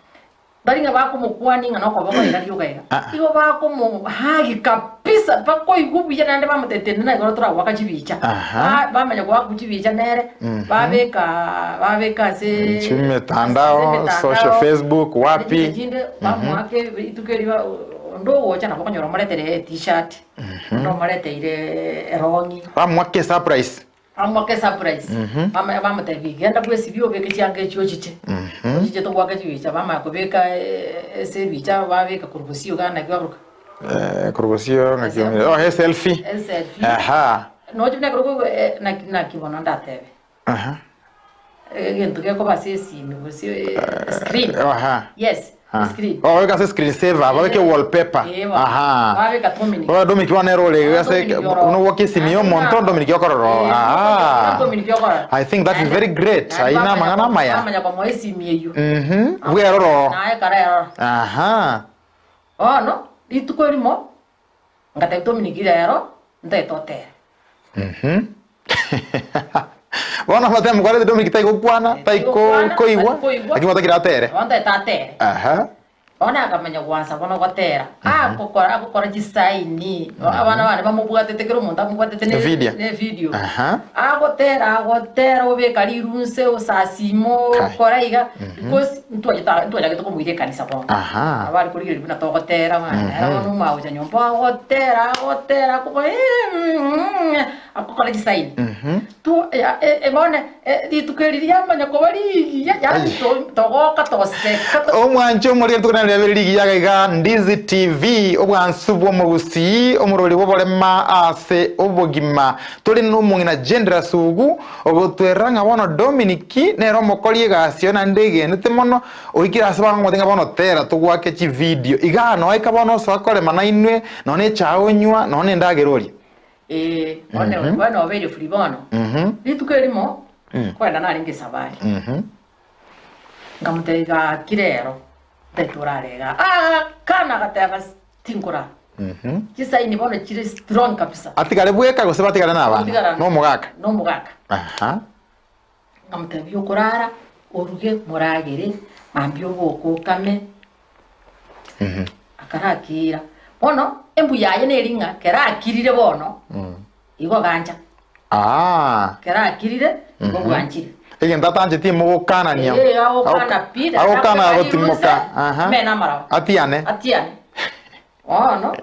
Tari ng'a bakomokwani ng'a nokoboko iga rioka iga, Ah. igo bakomohagi kabisa bakoigwa buya naende bamotebia tenena igoro toragoaka chibicha. Aha. Ba- bamanya goakwa chibicha nere, Mhm. babeka babeka ase Chimitandao, ase emitandao, social Facebook, naende wapi. chinsa chinde bamoaka rituko erio onde ogocha nabo okonyora omoretere etishati, onde omoreteire erong'i. Bamoake esurprise. Bamoake esurprise, bamanya bamotebia, genda bwesibie obeke chianga echio ochiche, ochiche togoaka chibicha, bamanya kobeka ase ebicha babeka korwa bosio iga naki baroka? Korwa bosio ng'aki omanyete, oh eselfie, Eselfie. aha. Nochi buna ekero koigwa naki naki bono ndatebe, Aha. egento gekoba ase esimi gose escreen, Aha. yes, Ah. escreen. Oh, babeke ase screen saver, babeke wallpaper. Eh, bono. Aha. Babeka Dominic. Bono Dominic bono nere ore ase Dominic ororo. buna ogwoka esimi ya omonto Dominic okorora. Eh, Aha. Dominic okorora. I think that is very great. Naende Ayio na bamanya amang'ana amaya. Bamanya komoa esimi eyio. Mhm. Bweroro. Naye kare eroro. Aha. Bono, rituko erimo, ngatebia Dominic rero, ntaete otere. Mhm. Bono amatemo kwarete Dominic taigokwana, Taigokwana, taikoigwa, taikoigwa. lakini gwatakire atere. Bono ntaete atere. Aha. Bono akamanya gwansa bono gotera, agokora agokora chisaini, abana bane bamobwatete kera omonto amobwatete ne Evideo. ne evideo. Aha. Agotera agotera obeka rirunse osasima Kai. okora iga, because ntwachete ntwachagete komoira ekanisa bono. Aha. Nabo are korigereria buna togotera bana, ere bono omagocha nyomba agotera agotera akogora agokora chisaini. Tu ya e bono rituko eri riamanya koba rigiya yaani to togoka togoseka to. Omwanche omoriri tukonane riabere rigiya iga iga Ndizi TV obwansu bw'omogusii omorori bw'oborema ase obogima tore nomong'ina Jendra Sugu ogotwerera ng'a bono Dominic nere omokori egasi oye naende egenete mono oikire ase bagomotebia ng'a bono tera togoake chividio igaa noika bono osoa korema nainwe nonya echae onywa nonya endagera oria. Ee, bono bono obeire free bono. Rituko erimo, nkoenda narenge esabari. Nkamotebia gaki rero, ntaete orare igaa. Agakana agateba tinkorara. Chisaini bono chire strong kabisa. Atigare bweka gose batigare na abana? Ogotigara Na omogaka? na omogaka. Aha. Nkamotebia okorara, oruge moragere, mambia oboke okame. Akarakira. Bono, embu yaye neri ng'a kera akirire bono, igo gancha. Aa. Ekero akirire, nigo bwanchire. Egento atancheti mogokanania. Ee, agokana pi, Agokana akobeka agotimoka. riruse, Aha. mena amaraba. Atiane. Atiane. Bono,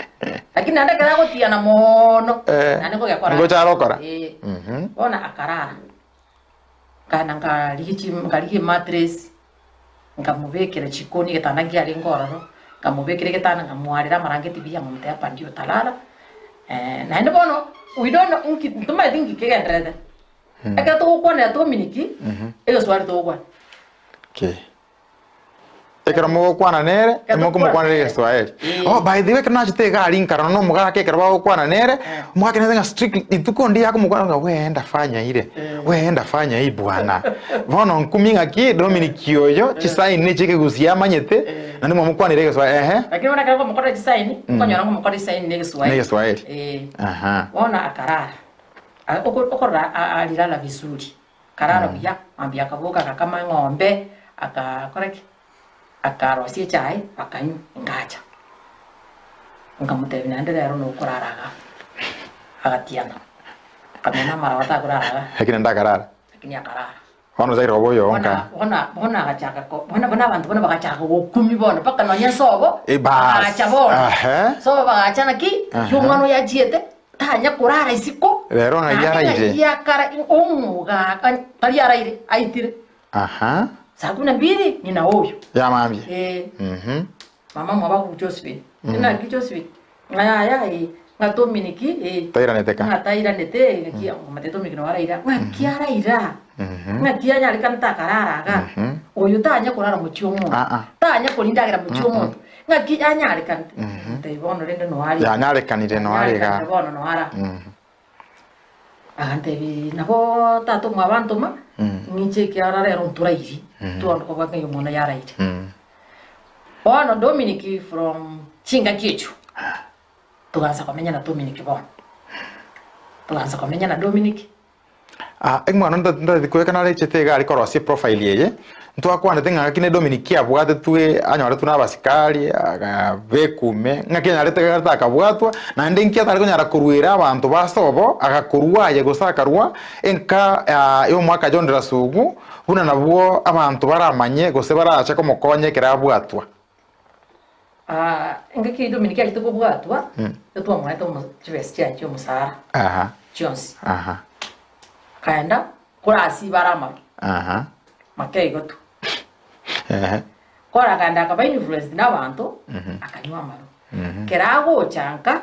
lakini naende ekero agotiana moono, Eh, naende ngogekora. ngocha arokora. Ee. Mhm. Bono akarara. Nkagenda nkarigia chi nkarigia emattress, nkamobekera chikoni egetanda nkiarenge ororo, nkamobekera egetanda nkamoarera amarangeti buya nkamotebia hapa ndio utalala, naende bono we don't know nki ntomaeti nki kegendererete. Ekero togokwanera Dominic, egeswari togokwana. Okay. Ekero mogokwana nere, Ekero mokomokwanera tokwana egeswahili. Eh. Oh, by the way, ekero nachete iga aria nkarora na omogaka ekero bagokwana nere, Eh. omogaka nere ng'a strictly rituko ndiya akomokwana ng'a we enda fanya ire, Eh. we enda fanya hii bwana. Bono nkumie ng'aki Dominic oyo, chisign ne chi'ekegusii amanyete, Eh. naende mwamokwanera egeswahili, ehe. Lakini bono ekero nkomokorera chisaini, nkonyora nkomokorera chisaini na egeswahili. Na egeswahili. Eh. Aha. Bono akarara, A- oko- okorora a- alilala vizuri. Akarara buya, mambia akaboka agakama eng'ombe, akakora ki? Akarosia echae, akanywa, ngacha. Nkamotebia naende rero nokorara igaa. Agatiana, akamenya amaraba takorara igaa. Lakini ndakarara. Lakini akarara. Bono ochakire koba oyonka. Bono bono bono agachaka ko bono bono abanto bono bagachaka gokumia bono mpaka nonya nsobo, Eh, bas. bagacha bono. Ahe. Sobo bagacha naki, Aha. omwana oyo achiete, Tanya korara isiko, Rero ng'ai naende araire? ng'ai akara omogaka tari araire aitire. Aha. Saa kumi na mbili ng'ina oyo. Ya mambia. Eh. Mhm. Mama mwaba Josephine. Ng'aki Josephine? Ng'a yaya eh. Ng'a Dominic eh. Tairanete ka. Ng'a tairanete ng'aki omanyete Dominic nabo araira. Ng'aki araira? Ng'aki anyarekanete akarara iga? Oyo tanya korara mochie omonto. Ah, ah. Tanya korindagera mochie omonto. Ng'aki anyarekanete? Ntebi bono rende noare iga. Yanyarekanire noare iga. Yanyarekanire bono noara. Agantebi nabo tata omwabo antoma, ng'iche ekiagera rero ntorairi, togende kobwata ng'a omwana yaraire. Bono Dominic from chingaki echio, togansa komenya na Dominic bono. Togansa komenya na Dominic. Ah, omwana onde ntagete koeka narechete iga aria korosia eprofile eye, ntwakwanete ng'a ng'aki ne Dominic abwatetwe anyoretwe na abasikari, akabekwa ime, ng'aki anyarete gete akabwatwa, naende nki atare konyara koruera abanto ba sobo, agakorwa aye gose akarwa enka ya omwaka John Rasugu, buna nabwo abanto baramanye gose barache komokonya ekero abwatwa. Ah, engaki Dominic achete kobwatwa, etwamoete omo chibesa chiaye chia omosara Aha, chionsi. aha, Akaenda korasiba are amabe, aha, make igo tu. ehe, Kora akaenda akaba influenced na abanto, akanywa amarwa. Kero agocha nka,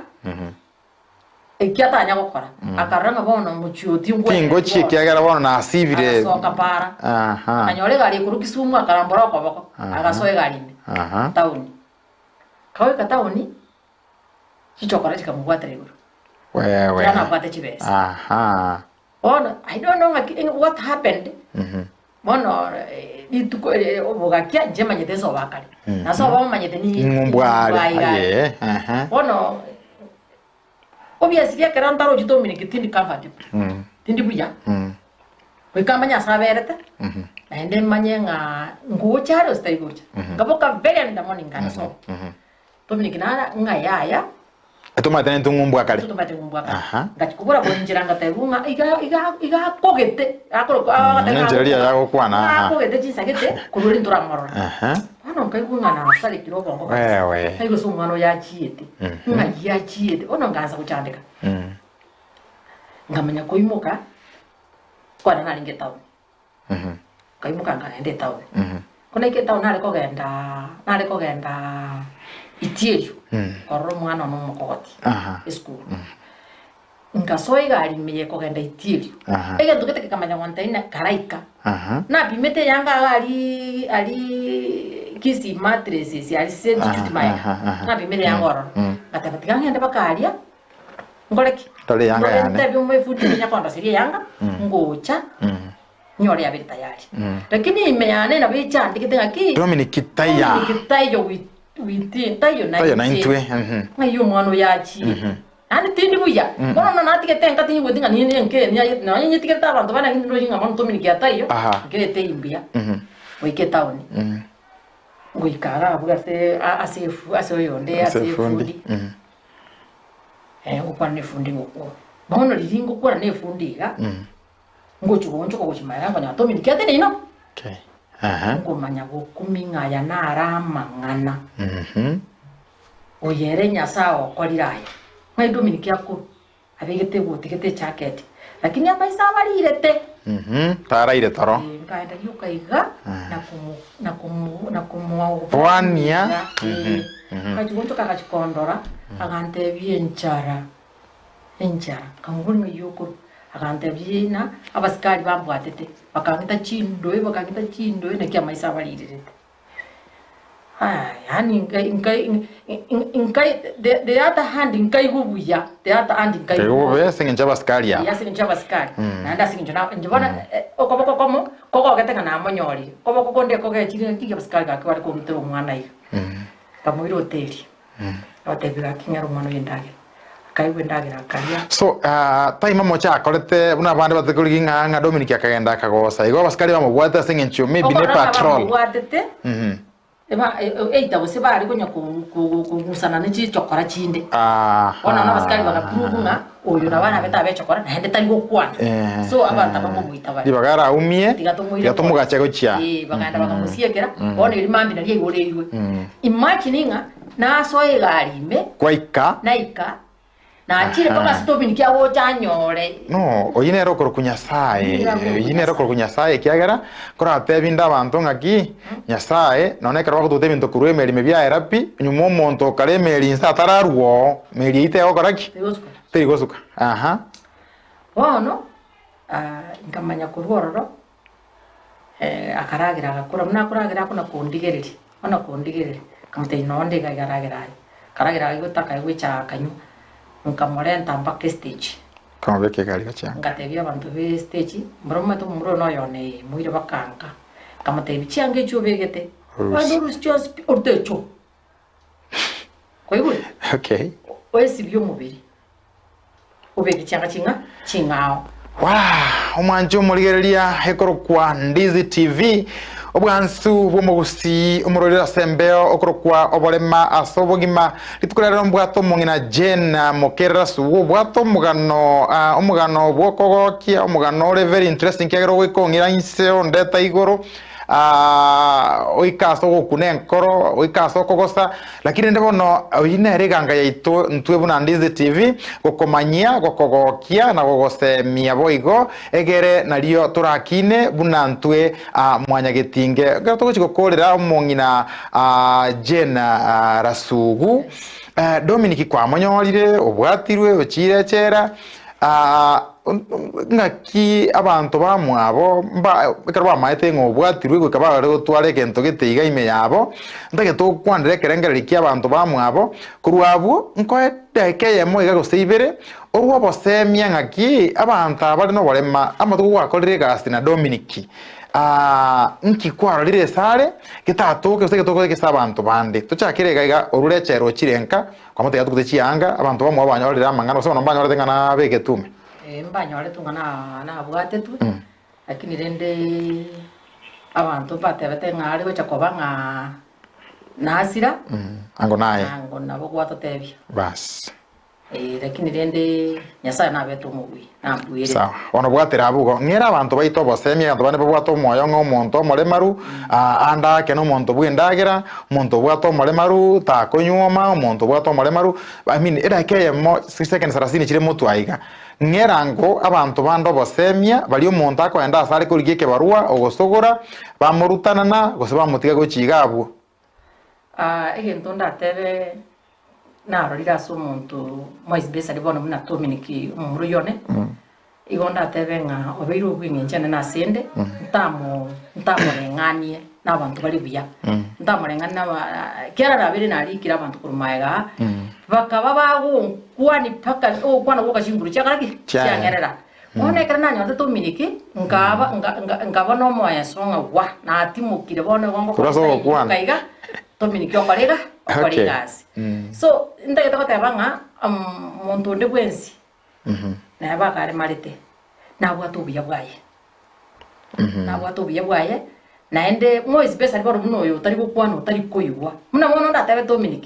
Eki atanya gokora, akarora ng'a bono omochie oyo tingwenereti Tingochia bono. ekiagera bono nasibire. Agasoka para, Aha. akanyora egari ekorwa Kisumu akarambora okoboko, Aha. agasoa egari ime, Aha. taoni. Kagoika taoni, chichokora chikamobwatera igoro. Wewe. Ekero nabwate chibesa. Aha. Bono, I don't know ng'aki what happened, bono rituko obogakia inche manyete nsobo akare, na nsobo bamanyete ni Ng'umbu are. ng'umbu aiga are. Aye. Aha. Bono obviously ekero ntarochi Dominic tindi comfortable, tindi buya, goika manye ase aberete, naende manye ng'a ngocha are gose tari gocha. Nkaboka very early in the morning nkagenda sobo. Dominic nara ng'a yaya. Etomanyete nintwe ng'umbu akare. Etomanyete ng'umbu akare. Aha. Ngachia kobora goinchera ngatebwa ng'a iga iga iga akogete akorokwa Mm, enchera eria yagokwana, aha. akogete chinsagete korwa eri ntoramorora. Aha. Bono nkaigwa ng'a nasarekire obongo kabisa. Wewe. Nkaigwa ase omwana oyo achiete, ng'ai achiete, bono nkaansa gochandeka. Nkamanya koimoka, kwane narenge etown. Nkaimoka nkagenda etaoni. Ko naika etaoni nare kogenda nare kogenda Itierio korora omwana one omokogoti Aha. esukuru. Nkasoa egari ime ye kogenda Itierio. Aha. Egento gete gekamanya gontebia ng'a karaika. Aha. Napimete eyanga iga aria aria Kisii mattresses aria St. Aha, Jude Maega. aha, aha. Napimete eyanga ororo. Ngateba tiga ng'ende mpaka aria Nkore ki? Tore eyanga Nkore yane. ntebie omoefundi oria nyakondoseria eyanga, ngocha, nyore yabere tayari. Lakini ime yane nabo echandegete ng'aki, Dominic taiya. Dominic taiyo wi- within, taiyo Taiyo nainche. naintwe, mhm. Ng'ai omwana oyo achiete. Yaani tindi buya. Bono buna natigete enka tinyigweti ng'a ninde enka eye niaye nonye nyetigete abanto bane lakini ndochi ng'a bono Dominic ataiyo, Aha. nkerete imbuya, goika etaoni. Goika iga abwo ase ase efu ase oyonde Ase ase efundi. efundi. Eh, ngokwana nefundi ngokwo. Bono riria ngokwana na efundi iga, ngochia goonchoka gochia magega nkonyora Dominic ateneine oo. Okay. Aha. Nkomanya gokumia ng'a aya naro amang'ana. Mhm. Oyo ere Nyasae okorire aya. Ng'ai Dominic akorwa? Abegete egoti gete ejacket, lakini amaiso abarirete. Mhm. Taraire toro. Eh, nkaenda rioka iga na komo na komo na komoa Boania. Eh, Agachi gonchoka agachi kondora, agantebia enchara, enchara. Nkamobori ng'ai okorwa? Agantebia ng'a abasikari bambwatete, bakang'ita chindoe bakang'ita chindoe naki amaiso abarirerete. Aya, yaani nkai nkai nkai the the other hand nkaigwa buya, the other hand nkaigwa Nkaigwa bobe ase eng'encho y'abasikari aba. Eeh ase eng'encho y'abasikari, naende ase eng'encho na inche bono okoboko komo kogogete ng'a namonyorire, okoboko konde kogechire ng'a abasikari gaki bare kong'itera omwana iga. Nkamoira hoteli. Agatebia gaki ng'ere omwana oye endagera. Akaigwa endagera akaria. So time omoche akorete buna abande batete korigia ng'a ng'a Dominic akagenda akagosa igo abasikari bamobwate ase eng'encho maybe ne Okorora ng'a patrol. bamobwatete, eba either gose bare konya kogusana ne chichokora chinde. Bono nabo abasikari baga prove ng'a oyo nabo arabete abe echokora naende tari gokwana. So abanto aba nkomoita bare. Ribaga araumie, Tiga tomoire tiga tomogache gochia. Eh, bakaenda bakamosiekera, bono erio mambia nario aigoreirwe. Imagine ng'a nasoa egari ime, Kwaika. naika, nachire mpaka ase Dominic agocha anyore. No, oyio nere okorokwa Nyasae, oyio nere okorokwa Nyasae ekiagera koratebi inde abanto ng'aki, Nyasae, nonya ekero bagotuta ebinto korwa emeri ime biaera pi, nyuma omonto okare emeri inse atararwa oo, meri eyio tegokora ki? Terigosuka. Terigosuka, aha. Bono, nkamanya korwa ororo, akaragera agakora, buna akoragera akona kondigereria, ona kondigereria, nkamotebia noo nde iga iga ragera aye. Akaragera akaigota akaigwa echae akanywa, nkamorenta mpaka estage. Nkamobeka egari gochia nka. Ngatebia abanto be estage, mboro momanyete omomura oyo noyo one ee, moire bakanka. Nkamotebia chianga echio obegete, Orusie. ogende orusie chionsi pi, orute echoo. Kwaigure? Okay. Oesibie omobere, obeke chianga ching'a ching'ao. Waa, omwanche omorigereria ekorokwa Ndizi TV, obwansu bw'omogusii omororire ase embeo okorokwa oborema ase obogima. Rituko ria rero mbwate omong'ina Jane Mokerera Sugu obwate omogano ah, omogano bw'okogokia, omogano ore very interesting kiagera ogoika ong'ira inse ondeta igoro. Oike ase ogokuna enkoro, oike ase okogosa, lakini rende bono oyio nere eganga yaito ntwe buna Ndizi TV, gokomanyia, gokogokia na gogosemia boigo, egere nario torakine buna ntwe mwanyagetinge. Ekero togochia gokorera omong'ina Jane Rasugu, Dominic kwamonyorire, obwatirwe, ochiire echela. Ng'aki abanto bamwabo mba ekero bamaete ng'a obwatirwe goika bare gotwara egento gete iga ime yabo, ntagete gokwanera ekerengererio ki'abanto bamwabo, korwa abwo nkoe edaika eyemo iga gose ibere, orwe obosemia ng'aki abanto aba bare noborema amatuko gwakorire egasi na Dominic. Nki kwarorire esare getatoke gose getoke gese abanto bande. Tochakere iga iga orure echela ochire nka. Kwamotebia atugute chianga, abanto bamwabo banyorire amang'ana, gose bono mbanyorete ng'a nabegetwe ime. Ee, mbanyoretwe ng'a na- nabwatetwe, lakini rende abanto mbatebete ng'a are gocha koba ng'a nasira, Ango naye. ango nabo gwatotebia. Bas. Ee, lakini rende Nyasaye nabete omobui, nambuerete. Sawa. Bono bwatera abwo igo. Ng'era abanto baito obosemia, abanto bande babwate omoyo ng'a omonto omoremaru, ande ake nomonto bw'endagera, omonto obwate omoremaru takonyuoma, omonto obwate omoremaru, I mean edakika eyemo chisekendi sarasini chire motwe aiga. Ng'era ango abanto bande obosemia, baria omonto akoenda ase are korigia ekebarua, ogosogora, bamorutanana, gose bamotiga gochia iga abwo. Egento ndatebe narorire ase omonto moisibesari bono buna Dominic omomura oyio one, igo ndatebe ng'a obeire obweng'encho enene ase ende, ntamo ntamoreng'anie na abanto bare buya, ntamoreng'anie na aba ekiagera nabeire narikire abanto korwa magega aa, bakaba bagonkwani mpaka ogokwana gwoka chinguru chiakora ki? Chiang'erera. Bono ekero nanyorete Dominic, nkaba nka nka nkaba nomoeso ng'a gwa, natimokire bono igo Korwa ase ngokora ogokwana. iga, Dominic okore iga, okore Okay. egasi. So, ntagete goteba ng'a monto onde bwensi, neba akaremarete, nabwate obuya bwaye. Nabwate obuya bwaye, naende moise besa bono buna oyo otari gokwana otari koigwa, buna bono ndatebe Dominic,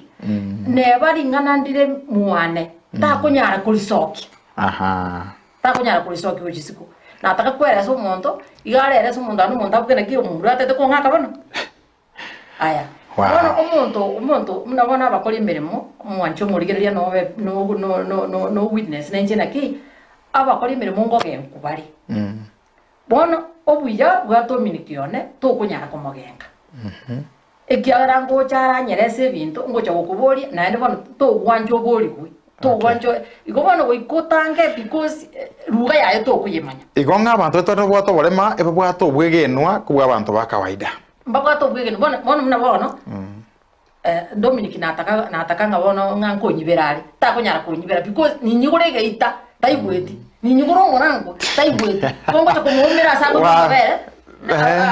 neba ring'ana ndire mwane, takonyara korisokia. Aha. Takonyara korisokia gochia isiko. Nataka kweresa omonto, iga arerese omonto aria omonto abuke naki omomura atete kong'aka bono. Aya, Wow. bono omonto omonto buna bono abakori emeremo, omwanche omorigereria nobe no no no no no witness nainche naki, abakori emeremo ngogenkwa bare. Bono obuya bwa Dominic one tokonyara komogenka. Ekiagera ngocha aranyerese ebinto, ngocha gokoboria, naende bono togwancha oborigwe, togwancha igo bono goika otange because ruga yaye tokoyemanya. Igo ng'a abanto baito babwate oborema, ebabwate obwegenwa kobua abanto ba kawaida. Mbabwate obwegenwa, bono bono buna bono, Dominic nataka nataka ng'a bono ng'a nkonyibera are, takonyara konyibera because ninyigore egeita taigweti, ninyigore omorango taigweti, igo ngocha komoumera ase akonywa Wow. amabere,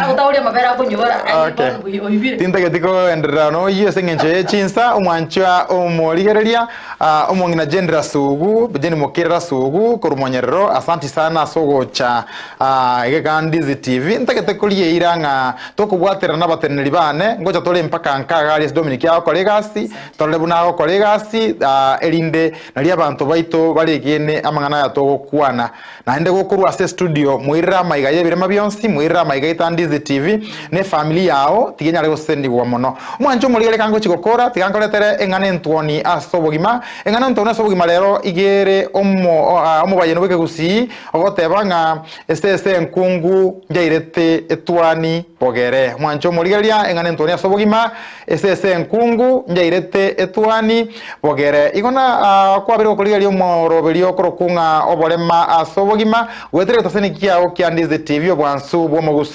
agotaoria amabere akonyora aye Okay. bono oyi- oibire. Tintageti koenderera noyio ase eng'encho ye chinsa, omwanchwa omorigereria, ah, omong'ina Jane Rasugu, Jane Mokere Rasugu, korwa Monyerero, asanti sana ase ogocha ah, iga Ndizi TV. Ntagete korieira ng'a tokobwaterana nabateneneri bane, ngocha tore mpaka nka iga aria ase Dominic agokora egasi, torore buna agokora egasi, ah, erinde nario abanto baito baregene amang'ana aya togokwana. Naende gokorwa ase estudio, moirere amaiga y'ebirema bionsi, moirere amaiga aito a Ndizi TV, na efamiri yao, tiga enyare gosesenigwa mono. Omwanche omorige reka ngochie gokora, tiga nkoretere eng'ana entwoni ase obogima. Eng'ana entwoni ase obogima rero iga ere omo omobayeno bw'ekegusii ogoteba ng'a esese enkungu njairete etwani bogere. Omwanche omorigereria eng'ana entwoni ase obogima, Esese enkungu njairete etuani bogere. Igo na kwabire gokorigereria omoroberio okorokwa ng'a oborema ase obogima, goetera egetaseni kiao kia Ndizi TV obwansu bw'omogusii.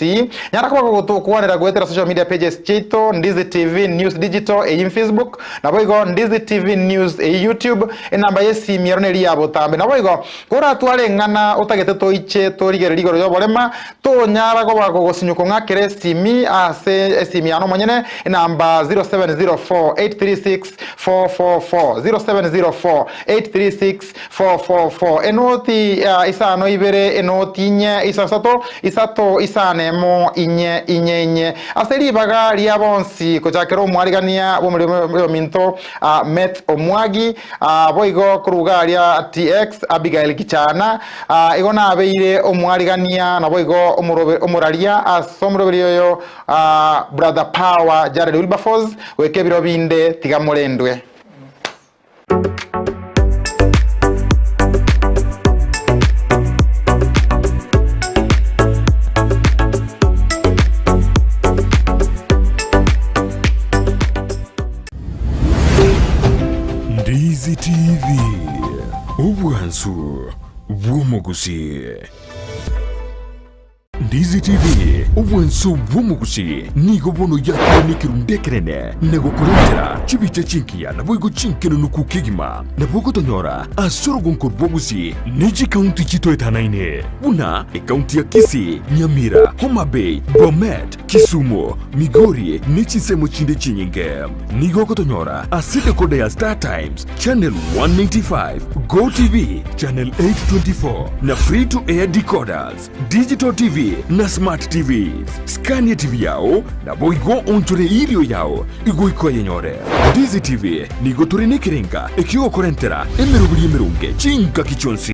Nyara koba gogotokwanera goetera social media pages chiaito Ndizi TV News Digital eyio Facebook, naboigo Ndizi TV News eyio YouTube, enamba y'esimi ero neri ya botambe. Naboigo koratware eng'ana otagete toiche torigererie igoro y'oborema, Tonyara koba gogosinywa kong'akera esimi ase esimi yane omonyene, enamba 0704836444, 0704836444, enoti isano ibere, enoti inye, isato, isato, isano emo, inye, inye, inye. Ase ribaga ria bonsi kochakera omwarigania bw'omorimo ominto Met Omwagi, boigo korwa iga aria TX Abigail Kichana, Aa, igo nabeire omwarigania, naboigo omorobe omoraria ase omoroberi oyo, aa, Brother Power Jared Wilberforce, goika ebiro binde tiga morendwe. Ndizi TV, obwansu bw'omogusii. Ndizi TV, obwansu bw'omogusii nigo bono yakire nekerundu ekenene na gokorentera chibicha chingiya naboigo chinkenunuku kegima. Nabo ogotonyora ase orogonko rw'Ogusii ne chikaunti chitoetanaine buna ekaunti ya Kisii, Nyamira, Homa Bay, Bomet, Kisumu, Migori ne chinsemo chinde chinyinge. Nigo ogotonyora ase decoder ya Star Times, Channel 195, Go TV, Channel 824 na Free to Air decoders, Digital TV na Smart TVs. Scania TV yao naboigo onchore irio yao igoika oyenyore. Ndizi TV nigo tore nekerenga ekiogokorentera emeroberi emeronge chingaki chionsi.